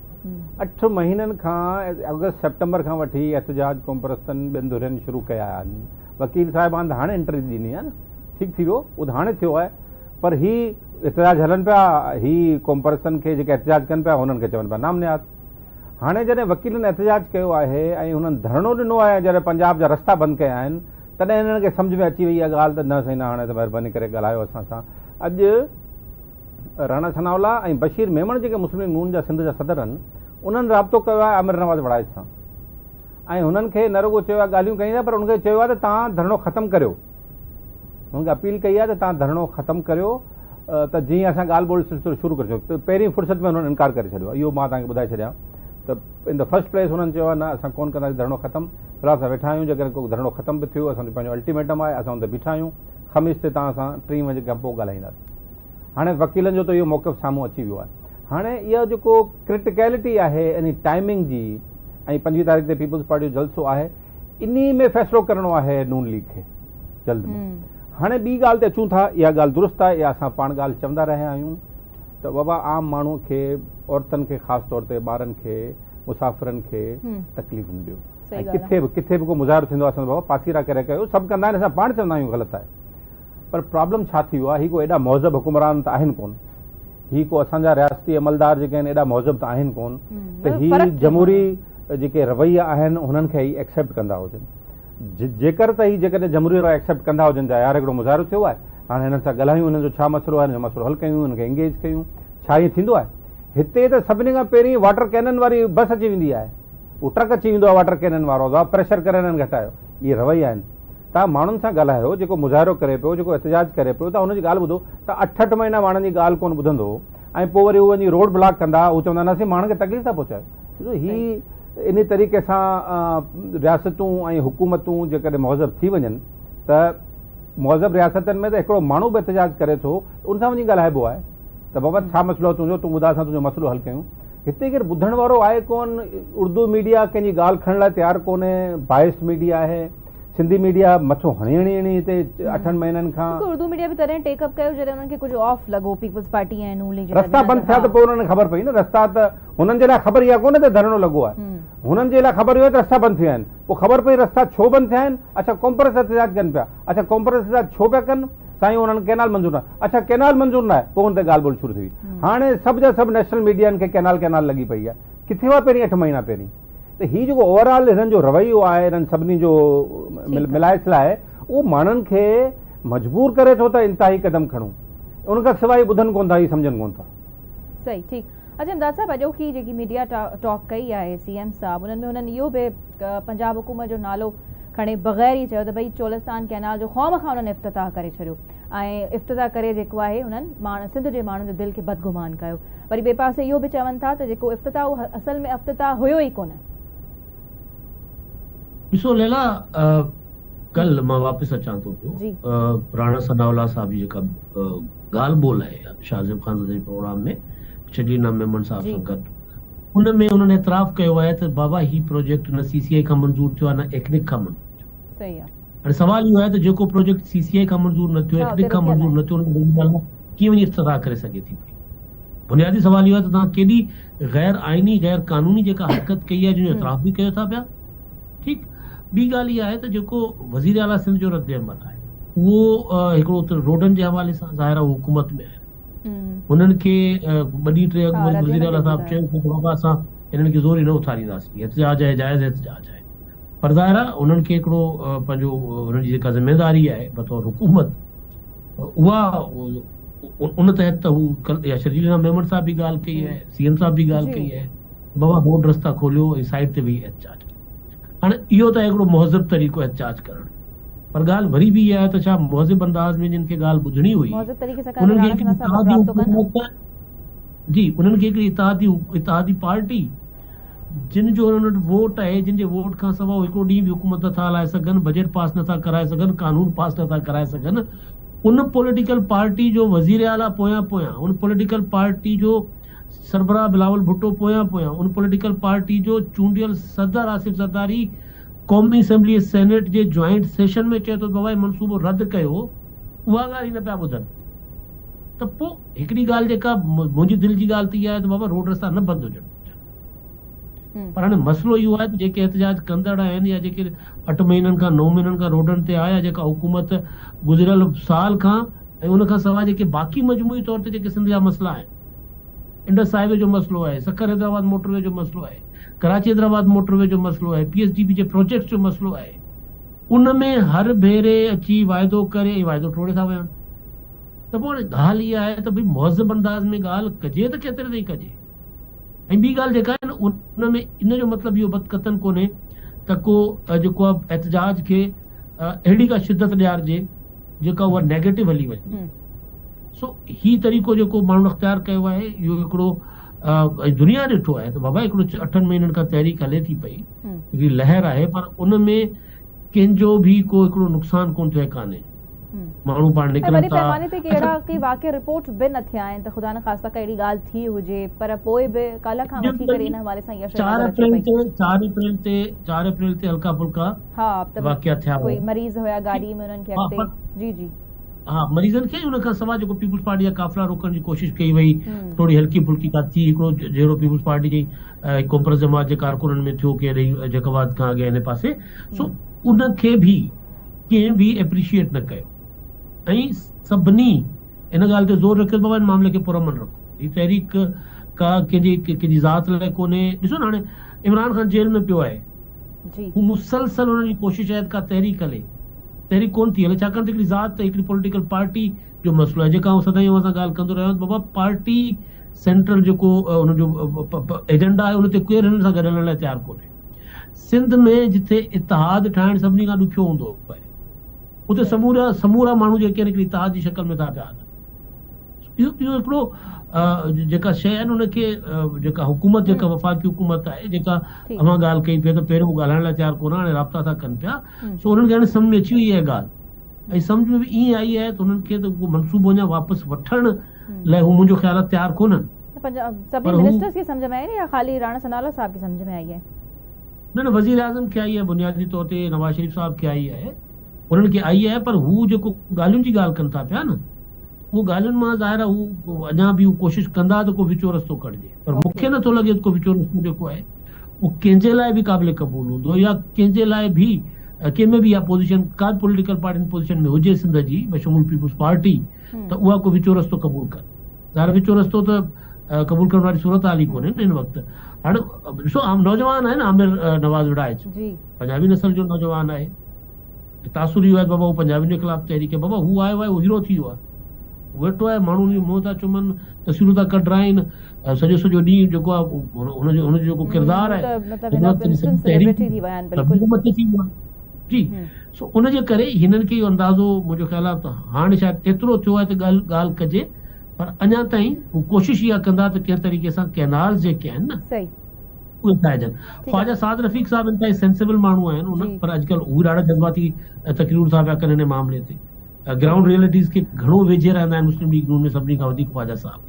اٺ مهينن کان آگسٽ سيپٽمبر کان وٺي احتجاج قومپرستن ٻين ڌرين شروع ڪيا آهن وڪيل صاحبان ته هاڻي انٽري ڏني آهي نه ٺيڪ ٿي ويو اهو ته هاڻي ٿيو آهي پر هي احتجاج هلن پيا هي قومپرستن کي جيڪي احتجاج ڪن پيا هنن کي چون پيا نام نهاد هاڻي جڏهن وڪيلن احتجاج ڪيو آهي ۽ هنن ڌرڻو ڏنو آهي ۽ جڏهن پنجاب جا رستا بند ڪيا آهن تڏهن هنن کي سمجهه ۾ اچي وئي اها ڳالهه ته نه سائين نه هاڻي ته مهرباني ڪري ڳالهايو اسان سان اڄ راڻا ثناء الله ۽ بشير ميمڻ جيڪي مسلم ليگ نون جا سنڌ جا صدر آهن انهن رابطو ڪيو آهي عامر نواز وڙائچ سان ۽ هنن کي نه رڳو چيو آهي ڳالهيون ڪيون آهن پر انهن کي چيو آهي ته توهان ڌرڻو ختم ڪريو هنن کي اپيل ڪئي آهي ته توهان ڌرڻو ختم ڪريو ته جيئن اسان ڳالهه ٻولهه سلسلو شروع ڪري سگهون ته پهرين فرصت ۾ هنن انڪار ڪري ڇڏيو آهي اهو مان توهان کي ٻڌائي ڇڏيان ته ان the first place هنن چيو آهي نه اسان ڪونه ڪنداسين ڌرڻو ختم في الحال اسان ويٺا آهيون جيڪڏهن ڪو ڌرڻو ختم به ٿيو اسان جو پنهنجو الٽيميٽم آهي اسان ان تي بيٺا آهيون خميس تي توهان سان ٽين وڄي کان پوء ڳالهائينداسين هاڻي وڪيلن جو ته اهو موقف سامهون اچي ويو آهي هاڻي اها جيڪو ڪرٽيڪلٽي آهي انهي ٽائمنگ جي ۽ 25 تاريخ تي پيپلز پارٽي جو جلسو آهي انهي ۾ فيصلو ڪرڻو آهي نون ليگ کي جلد ۾ هاڻي ٻي ڳالهه تي اچون ٿا اها ڳالهه درست آهي اها اسان پاڻ ڳالهه چوندا رهيا آهيون ته بابا عام ماڻهو کي عورتن کي خاص طور تي ٻارن کي مسافرن کي تڪليف نه ڏيو ۽ ڪٿي به ڪٿي به ڪو مظاهرو ٿيندو آهي اسان بابا پاسيرا ڪري ڪيو سڀ ڪندا آهن اسان پاڻ چوندا آهيون غلط آهي پر پرابلم ڇا ٿي ويو آهي هي ڪو ايڏا مهذب حڪمران ته آهن ڪون هي ڪو اسان جا رياستي عملدار جيڪي آهن ايڏا مهذب ته آهن ڪون ته هي جمهوري جيڪي رويا آهن هنن کي هي ايڪسيپٽ ڪندا هجن جيڪر ته هي جيڪڏهن جمهوري رويا ايڪسيپٽ ڪندا هجن ته يار هڪڙو مظاهرو ٿيو آهي هاڻي هنن سان ڳالهايون هنن جو ڇا مسئلو آهي هنن جو مسئلو حل ڪيون هنن کي انگيج ڪيون ڇا ائين ٿيندو آهي هتي ته سڀني کان پهرين واٽر ڪينن واري بس اچي ويندي آهي اهو ٽرڪ اچي ويندو آهي واٽر ڪينن وارو پريشر ڪري هنن کي هٽايو اهي رويا آهن توهان ماڻهن سان ڳالهايو، جيڪو مظاهرو ڪري پيو، جيڪو احتجاج ڪري پيو، توهان هن جي ڳالهه ٻڌو ته اٺ اٺ مهينا ماڻهن جي ڳالهه ڪونه ٻڌندو ۽ پوء وري هو وڃي روڊ بلاڪ ڪندا، هو چوندا نه سائين ماڻهن کي تڪليف ٿا پهچايو. ڏسو هي انهي طريقي سان رياستون ۽ حڪومتون جيڪڏهن مهذب ٿي وڃن ته مهذب رياستن ۾ ته هڪڙو ماڻهو به احتجاج ڪري ٿو ته ان سان وڃي ڳالهائبو آهي ته بابا ڇا مسئلو آهي تنهنجو، تون ٻڌاء اسان تنهنجو مسئلو حل ڪيون. هتي ڪير ٻڌڻ وارو آهي ڪونه، اردو ميڊيا ڪنهن جي ڳالهه کڻڻ لاء تيار ڪونهي، بائسڊ ميڊيا آهي. سنڌي ميڊيا مٿو هڻي هڻي هڻي هتي اٺن مهينن کان. بلڪل اردو ميڊيا به تڏهن ٽيڪ اپ ڪيو جڏهن انهن کي ڪجهه آف لڳو پيپلز پارٽي ۽ نون ليگ جي رستا درميان بند ٿيا ته پوء انهن کي خبر پئي نه رستا ته هنن جي لاء خبر اها ڪونه ته ڌرڻو لڳو آهي هنن جي لاء خبر اهو آهي ته رستا بند ٿي ويا آهن پوء خبر پئي رستا ڇو بند ٿيا آهن اڇا قومپرست احتجاج ڪن پيا اڇا قومپرست احتجاج ڇو پيا ڪن سائين انهن ڪينال منظور نه اڇا ڪينال منظور نه آهي پوء ان تي ڳالهه ٻولهه شروع ٿي وئي هاڻي سڀ جا سڀ نيشنل ميڊيا کي ڪينال ڪينال لڳي پئي آهي ڪٿي هئا پهرين اٺ مهينا پهرين ته هي جيڪو اوور آل هنن جو رويو آهي هنن سڀني جو ملائي سلائي اهو ماڻهن کي مجبور ڪري ٿو ته انتهائي قدم کڻون ان کان سواء هي ٻڌن ڪونه ٿا هي سمجهن ڪونه ٿا. صحيح ٺيڪ اڇا امداد صاحب اڄوڪي جيڪي ميڊيا ٽاڪ ڪئي آهي سي ايم صاحب انهن ۾ هنن اهو به پنجاب حڪومت جو نالو کڻي بغير ئي چيو ته ڀئي چولستان ڪئنال جو خوامخواه انهن افتتاح ڪري ڇڏيو ۽ افتتاح ڪري جيڪو آهي انهن ماڻ سنڌ جي ماڻهن جو دل کي بدگمان ڪيو وري ٻئي پاسي اهو به چون ٿا ته جيڪو افتتاح اهو اصل ۾ افتتاح هيو ئي ڪونه. ڏسو ليلا ڪلهه مان واپس اچان ٿو پيو راڻا ثناء الله صاحب جي جيڪا ڳالهه ٻولهه آهي شاهزيب خان زاده جي پروگرام ۾ شرجيل انعام ميمڻ صاحب سان گڏ ان ۾ انهن اعتراف ڪيو آهي ته بابا هي پروجيڪٽ نه سي سي آء کان منظور ٿيو آهي نه ايڪنڪ کان منظور ٿيو صحيح آهي. هاڻي سوال اهو آهي ته جيڪو پروجيڪٽ سي سي آء کان منظور نه ٿيو ايڪنڪ کان منظور نه ٿيو ان کي وزير اعليٰ ڪيئن وڃي افتتاح ڪري سگهي ٿي پئي بنيادي سوال اهو آهي ته توهان ڪيڏي غير آئيني غير قانوني جيڪا حرڪت ڪئي آهي جنهن جو اعتراف به ڪيو ٿا پيا ٺيڪ ٻي ڳالهه اها آهي ته جيڪو وزير اعليٰ سنڌ جو رد عمل آهي اهو هڪڙو ته روڊن جي حوالي سان ظاهر آهي حڪومت ۾ آهن هنن کي ٻه ڏينهن ٽي اڳ وري وزير اعليٰ صاحب چيو ته بابا اسان هنن کي زوري نه اٿارينداسين احتجاج آهي جائز احتجاج آهي پر ظاهر آهي هنن کي هڪڙو پنهنجو هنن جي جيڪا ذميواري آهي بطور حڪومت اها ان تحت ته هو يا شرجيل انعام ميمڻ صاحب به ڳالهه ڪئي آهي سي ايم صاحب به ڳالهه ڪئي آهي بابا روڊ رستا کوليو ۽ سائيڊ تي ويهي احتجاج ڪيو. هاڻي اهو ته آهي هڪڙو مهذب طريقو احتجاج ڪرڻ جو پر ڳالهه وري به اها آهي ته ڇا مهذب انداز ۾ جن کي ڳالهه ٻڌڻي هئي مهذب طريقي سان انهن ڪرڻ کي راڻا هڪڙي ثنا صاحب اتحادي رابطو ڪن. حڪومت جي انهن کي هڪڙي اتحادي اتحادي پارٽي جن جو انهن وٽ ووٽ آهي جن جي ووٽ کان سواء هو هڪڙو ڏينهن به حڪومت نٿا هلائي سگهن بجيٽ پاس نٿا ڪرائي سگهن قانون پاس نٿا ڪرائي سگهن ان پوليٽيڪل پارٽي جو وزير اعليٰ پويان پويان ان پوليٽيڪل پارٽي جو سربراهه بلاول ڀٽو پويان پويان ان پوليٽيڪل پارٽي جو چونڊيل صدر آصف زرداري قومي اسيمبلي ۽ سينيٽ جي جوائنٽ سيشن ۾ چئي ٿو ته بابا هي منصوبو رد ڪيو اها ڳالهه هي نه پيا ٻڌن ته پوء هڪڙي ڳالهه جيڪا منهنجي دل جي ڳالهه ته اها آهي ته بابا روڊ رستا نه بند هجڻ گهرجن پر هاڻي مسئلو اهو آهي ته جيڪي احتجاج ڪندڙ آهن يا جيڪي اٺ مهينن کان نو مهينن کان روڊن تي آيا جيڪا حڪومت گذريل سال کان ۽ ان کان سواء جيڪي باقي مجموعي طور تي جيڪي سنڌ جا مسئلا آهن، انڊس هاء وي جو مسئلو آهي، سکر حيدرآباد موٽر وي جو مسئلو آهي، ڪراچي حيدرآباد موٽر وي جو مسئلو آهي، پي ايس ڊي پي جي پروجيڪٽس جو مسئلو آهي، ان ۾ هر ڀيري اچي واعدو ڪري ۽ واعدو ٽوڙي ٿا وڃن ته پوء هاڻي ڳالهه اها آهي ته ڀئي مهذب انداز ۾ ڳالهه ڪجي ته ڪيتري تائين ڪجي ۽ ٻي ڳالهه جيڪا آهي نه ان ۾ ان جو مطلب اهو بدقطن ڪونهي ته ڪو جيڪو آهي احتجاج کي اهڙي ڪا شدت ڏيارجي جيڪا اها نيگيٽو هلي وڃي سو هي طريقو جيڪو ماڻهن اختيار ڪيو آهي اهو هڪڙو ۽ دنيا ڏٺو آهي ته بابا هڪڙو اٺن مهينن کان تحريڪ هلي ٿي پئي هڪڙي لهر آهي پر ان ۾ ڪنهن جو به ڪو هڪڙو نقصان ڪون ٿيو آهي ڪانهي ماڻهو پاڻ نڪرن وڏي ٿا پيماني تي ڪي اهڙا ڪي واقعا رپورٽ به نه ٿيا آهن ته خدا نخواسته ڪا اهڙي ڳالهه ٿي هجي پر پوء به ڪالهه کان وٺي ڪري ان حوالي سان اها شيء چار نظر اچي اپريل پئي. تي چار اپريل تي چار اپريل تي هلڪا ڦلڪا ها ته واقعا ٿيا ڪوئي هئا مريض هيا گاڏي ۾ انهن کي ها اڳتي پر جي جي. ها مريضن کي ان کان سواء جيڪو پيپلز پارٽي جا قافلا روڪڻ جي ڪوشش ڪئي وئي ٿوري هلڪي ڦلڪي ڪا ٿي هڪڙو جهيڙو پيپلز پارٽي جي قومپرست جماعت جي ڪارڪنن ۾ ٿيو ڪنهن ڏي جيڪب آباد کان اڳي هن پاسي سو ان کي به ڪنهن به اپريشيئيٽ نه ڪيو ۽ سڀني ان ڳالهه تي زور رکيو ته بابا ان معاملي کي پرامن رکو هي تحريڪ ڪا ڪنهن جي ڪنهن جي ذات لاء ڪونهي ڏسو نه هاڻي عمران خان جيل ۾ پيو آهي هو مسلسل انهن جي ڪوشش آهي ته ڪا تحريڪ هلي، تحريڪ ڪونه ٿي هلي ڇاڪاڻ ته هڪڙي ذات ۽ هڪڙي پوليٽيڪل پارٽي جو مسئلو آهي جيڪا آئون سدائين اوهان سان ڳالهه ڪندو رهيو آهيان ته بابا پارٽي سينٽرل جيڪو ان جو ايجنڊا آهي ان تي ڪير هنن سان گڏ هلڻ لاء تيار ڪونهي. سنڌ ۾ جتي اتحاد ٺاهڻ سڀني کان ڏکيو هوندو آهي اتي سمورا سمورا ماڻهو جيڪي آهن هڪڙي اتحاد جي شڪل ۾ ٿا پيا هلن. اهو اهو هڪڙو جيڪا شيء آهي نه ان کي جيڪا حڪومت جيڪا وفاقي حڪومت آهي جيڪا اوهان ڳالهه ڪئي پئي ته پهريون هو ڳالهائڻ لاء تيار ڪونه هاڻي رابطا ٿا ڪن پيا سو انهن کي هاڻي سمجهه ۾ اچي وئي آهي ڳالهه ۽ سمجهه ۾ به ائين آئي آهي ته انهن کي ته اهو منصوبو اڃا واپس وٺڻ لاء هو منهنجو خيال آهي تيار ڪونهن سڀني منسٽرز کي سمجهه ۾ آئي يا خالي راڻا ثناء الله صاحب کي سمجهه ۾ آئي آهي؟ نه نه وزير اعظم کي آئي آهي بنيادي طور تي نواز شريف صاحب کي آئي آهي انهن کي آئي آهي پر هو جيڪو ڳالهين جي ڳالهه ڪن ٿا پيا نه اهو ڳالهين مان ظاهر آهي هو اڃا به هو ڪوشش ڪندا ته ڪو وچون رستو ڪڍجي پر مون کي نٿو لڳي ته ڪو وچون رستو جيڪو آهي اهو ڪنهن جي لاء به قابل قبول هوندو يا ڪنهن جي لاء به ڪنهن ۾ به اها پوزيشن ڪا به پوليٽيڪل پارٽي ان پوزيشن ۾ هجي سنڌ جي بشمول پيپلز پارٽي ته اها ڪو وچون رستو قبول ڪن ظاهر وچون رستو ته قبول ڪرڻ واري صورت حال ئي ڪونهي نه هن وقت هاڻي ڏسو عام نوجوان آهي نه عامر نواز وڙائچ پنجابي نسل جو نوجوان آهي تاثر اهو آهي ته بابا هو پنجابين جي خلاف تحريڪ آهي بابا هو آيو آهي هو هيرو ٿي ويو آهي ويٺو آهي ماڻهو هن جو منهن ٿا چمن تصويرون ٿا ڪڍرائين سڄو سڄو ڏينهن جيڪو آهي هن جو هن جو جيڪو ڪردار آهي مٿي ٿي ويو آهي جي سو ان جي ڪري هنن کي اهو اندازو منهنجو خيال آهي ته هاڻي شايد ايترو ٿيو آهي ته ڳالهه ڳالهه ڪجي پر اڃا تائين هو ڪوشش اها ڪندا ته ڪنهن طريقي سان ڪئنالز جيڪي آهن نه اهي ٺاهجن. خواجه سعد رفيق صاحب انتهائي سينسيبل ماڻهو آهن ان پر اڄڪلهه هو ڏاڍا جذباتي تقريرون ٿا پيا ڪن ان معاملي تي. گرائونڊ ريئلٽيز کي گهڻو ويجهي رهندا آهن مسلم ليگ نون ۾ سڀني کان وڌيڪ خواجه صاحب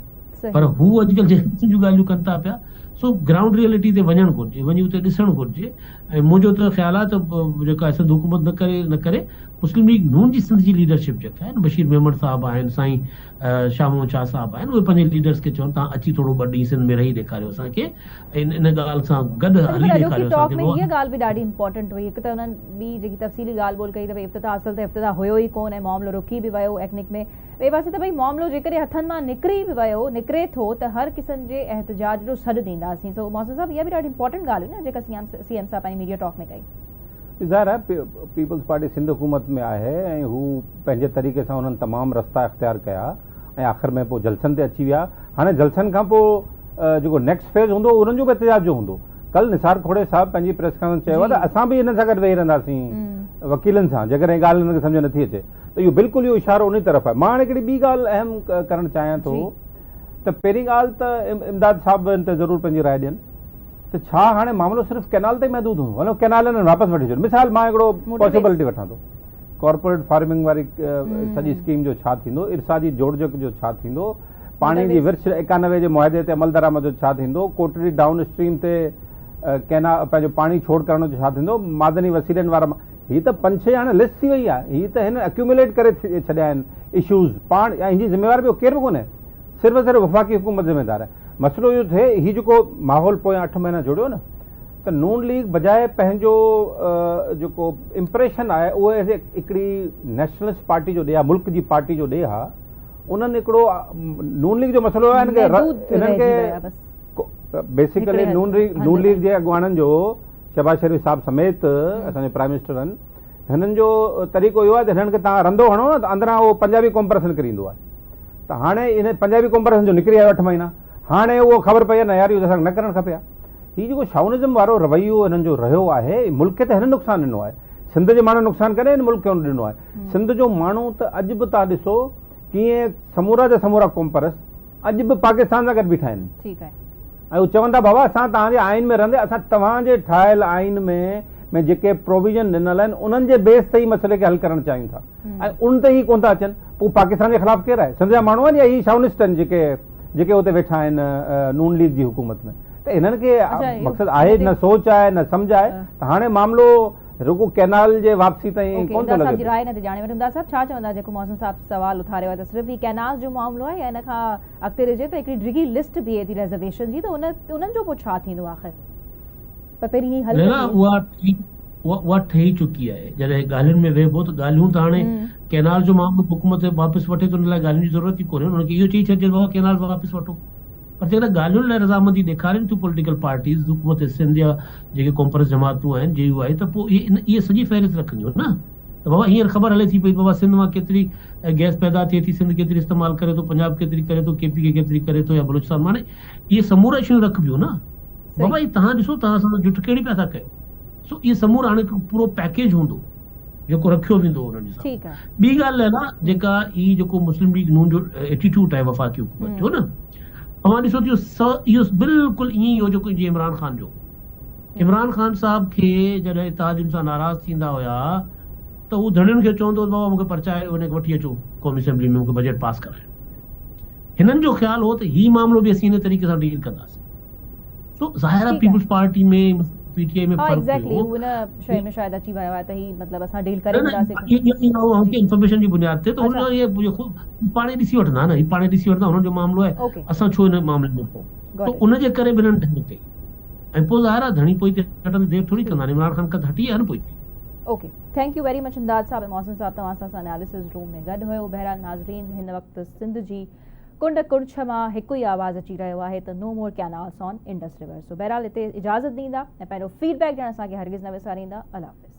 پر هو اڄڪلهه جنهن قسم جون ڳالهيون ڪن ٿا پيا سو گرائونڊ ريئلٽي تي وڃڻ گهرجي وڃي اتي ڏسڻ گهرجي ۽ منهنجو ته خيال آهي ته جيڪا سنڌ حڪومت نه ڪري نه ڪري مسلم ليگ نون جي سنڌ جي ليڊرشپ جيڪا آهن بشير ميمڻ صاحب آهن سائين شاهه محمد شاهه صاحب آهن اهي پنهنجي ليڊرز کي چون توهان اچي ٿورو ٻه ڏينهن سنڌ ۾ رهي ڏيکاريو اسان کي ۽ ان ڳالهه سان گڏ هلي ڏيکاريو اسان کي ٽاڪ ۾ هيء ڳالهه به ڏاڍي امپارٽنٽ هئي هڪ ته انهن ٻي جيڪي تفصيلي ڳالهه ٻولهه ڪئي ته ڀئي افتتاح اصل ته افتتاح هيو ئي ڪونه ۽ معاملو رڪي به ويو ايڪنڪ ۾ ٻئي پاسي ته ڀئي معاملو جيڪڏهن هٿن مان نڪري به ويو نڪري ٿو ته هر قسم جي احتجاج جو سڏ ڏينداسين سو محسن صاحب اها به ڏاڍي امپارٽنٽ ڳالهه هئي نه جيڪا سي ايم صاحب پنهنجي ميڊيا ٽاڪ ۾ ڪئي. ظاهر آهي پيپلز پارٽي سنڌ حڪومت ۾ آهي ۽ هو پنهنجي طريقي سان انهن تمام رستا اختيار ڪيا ۽ آخر ۾ پوء جلسن تي اچي ويا هاڻي جلسن کان پوء جيڪو نيڪسٽ فيز هوندو انهن جو به احتجاج جو هوندو ڪل نثار کوڙي صاحب پنهنجي پريس ڪانفرنس چيو آهي ته اسان به انهن سان گڏ ويهي رهنداسين وڪيلن سان جيڪڏهن ڳالهه انهن کي سمجهه نٿي اچي ته اهو بلڪل اهو اشارو انهي طرف آهي مان هاڻي هڪڙي ٻي ڳالهه اهم ڪرڻ چاهيان ٿو ته پهرين ڳالهه ته امداد صاحب ان تي ضرور پنهنجي راء ڏين ته ڇا هاڻي معاملو صرف ڪئنال تائين محدود هوندو مطلب ڪئنال انهن واپس وٺي ڇڏيو مثال مان هڪڙو پاسيبلٽي وٺان ٿو ڪارپوريٽ فارمنگ واري سڄي اسڪيم جو ڇا ٿيندو ارسا جي جوڙجڪ جو ڇا ٿيندو پاڻي جي ورڇ 91 جي معاهدي تي عملدرآمد جو ڇا ٿيندو ڪوٽڙي ڊائون اسٽريم تي ڪينا پنهنجو پاڻي ڇوڙ ڪرڻ جو ڇا ٿيندو معدني وسيلن وارا هي ته پنج ڇهه هاڻي لسٽ ٿي وئي آهي هي ته هن اڪيوميوليٽ ڪري ڇڏيا آهن اشوز پاڻ ۽ هن جي ذميوار ٻيو ڪير به ڪونهي صرف ۽ صرف وفاقي حڪومت ذميدار آهي مسئلو اهو ٿئي هي جيڪو ماحول پويان اٺ مهينا جوڙيو نه ته نون ليگ بجاء پنهنجو جيڪو امپريشن آهي اهو ايز اي هڪڙي نيشنلسٽ پارٽي جو ڏي ها ملڪ جي پارٽي جو ڏي ها انهن هڪڙو نون ليگ جو مسئلو آهي انهن کي بيسيڪلي نون ليگ نون ليگ جي اڳواڻن جو شهباز شريف صاحب سميت اسان جو پرائم منسٽر آهن هنن جو طريقو اهو آهي ته هنن کي توهان رندو هڻو نه ته اندران اهو پنجابي قومپرست نڪري ايندو آهي ته هاڻي ان پنجابي قومپرست جو نڪري آيو اٺ مهينا هاڻي اهو خبر پئي نه يار اهو ته اسان کي نه ڪرڻ کپي ها. هي جيڪو شائونزم وارو رويو هنن جو رهيو آهي ملڪ کي ته هنن نقصان ڏنو آهي سنڌ جي ماڻهن نقصان ڪڏهن هن ملڪ کي ڏنو آهي سنڌ جو ماڻهو ته اڄ به توهان ڏسو ڪيئن سمورا جا سمورا قومپرست اڄ به پاڪستان سان گڏ بيٺا آهن ٺيڪ آهي. ۽ هو چون ٿا بابا اسان توهان جي آئين ۾ رهندي اسان توهان جي ٺاهيل آئين ۾ ۾ جيڪي پروويزن ڏنل آهن انهن جي بيس تي ئي مسئلي کي حل ڪرڻ چاهيون ٿا ۽ ان تي هي ڪونه ٿا اچن پوء پاڪستان جي خلاف ڪير آهي سنڌ جا ماڻهو آهن يا هي شائونسٽ آهن جيڪي جيڪي اتي ويٺا آهن نون ليگ جي حڪومت ۾ ته هنن کي مقصد آهي نه سوچ آهي نه سمجهه آهي ته هاڻي معاملو رڳو ڪئنال جي واپسي تائين ڪونه ٿو لڳي. صاحب جي راء ان تي ڄاڻي وٺون. امداد صاحب ڇا چوندا جيڪو محسن صاحب سوال اٿاريو آهي ته صرف هي ڪئنال جو معاملو آهي يا ان کان اڳتي ڏسجي ته هڪڙي ڊگهي لسٽ بيهي ٿي ريزرويشن جي ته ان انهن جو پوء ڇا ٿيندو آخر پر پهرين هي حل ته ٿئي. اها ٺهي چڪي آهي جڏهن ڳالهين ۾ ويهبو ته ڳالهيون ته هاڻي ڪئنال جو معاملو حڪومت واپس وٺي ته ان لاء ڳالهين جي ضرورت ئي ڪونهي انهن کي اهو چئي ڇڏجي ته بابا ڪئنال واپس وٺو. پر جيڪڏهن ڳالهين لاء رضامندي ڏيکارين ٿيون پوليٽيڪل پارٽيز، حڪومت سنڌ يا جيڪي قومپرست جماعتون آهن، جي يو آء، ته پوء اهي اهي سڄي فهرست رکنديون نه ته بابا هينئر خبر هلي ٿي پئي ته بابا سنڌ مان ڪيتري گئس پيدا ٿئي ٿي، سنڌ ڪيتري استعمال ڪري ٿو، پنجاب ڪيتري ڪري ٿو، ڪي پي ڪي ڪيتري ڪري ٿو يا بلوچستان مان هاڻي اهي سمورا شيون رکبيون نه بابا هي توهان ڏسو توهان اسان سان جٺ ڪهڙي پيا ٿا ڪيو سو اهي سمورا هاڻي هڪ پورو پيڪيج هوندو. جيڪو رکيو ويندو انهن جي سامهون. ٻي ڳالهه ليلا جيڪا هي جيڪو مسلم ليگ نون جو ايٽيٽيوٽ آهي وفاقي حڪومت جو نه اوهان ڏسو ته اهو بلڪل ائين ئي هو جيڪو جيئن عمران خان جو عمران خان صاحب کي جڏهن اتحادين سان ناراض ٿيندا هيا ته هو ڌڻين کي چوندو هو بابا مونکي پرچائي ان کي وٺي اچو قومي اسيمبلي ۾ مونکي بجيٽ پاس ڪرايو هنن جو خيال هو ته هي معاملو به اسين ان طريقي سان ڊيل ڪنداسين سو ظاهر آهي پيپلز پارٽي ۾ پي ٽي آء ۾ فرق هيو ان شيء ۾ شايد اچي ويو آهي ته هي مطلب اسان ڊيل ڪري وينداسين اهو انفارميشن جي بنياد تي ته هن هي پاڻ ڏسي وٺندا نه هي پاڻ ڏسي وٺندا هنن جو معاملو آهي اسان ڇو ان معاملي ۾ پئون ته ان جي ڪري به هنن ڍنگ ڪئي ۽ پوء ظاهر آهي ڌڻي پوئتي هٽندي دير ٿوري ڪندا آهن عمران خان کان هٽي آيا نه پوئتي. Okay thank you very much Imdad صاحب ۽ محسن صاحب توهان سان اسان اناليسز روم ۾ گڏ هيو بهرحال ناظرين هن وقت سنڌ جي ڪنڊ ڪڙڇ مان هڪ ئي آواز اچي رهيو آهي ته no more canals on Indus river سو بهرحال هتي اجازت ڏيندا ۽ پنهنجو فيڊ بيڪ ڏيڻ اسان کي هرگز نه وساريندا الله حافظ.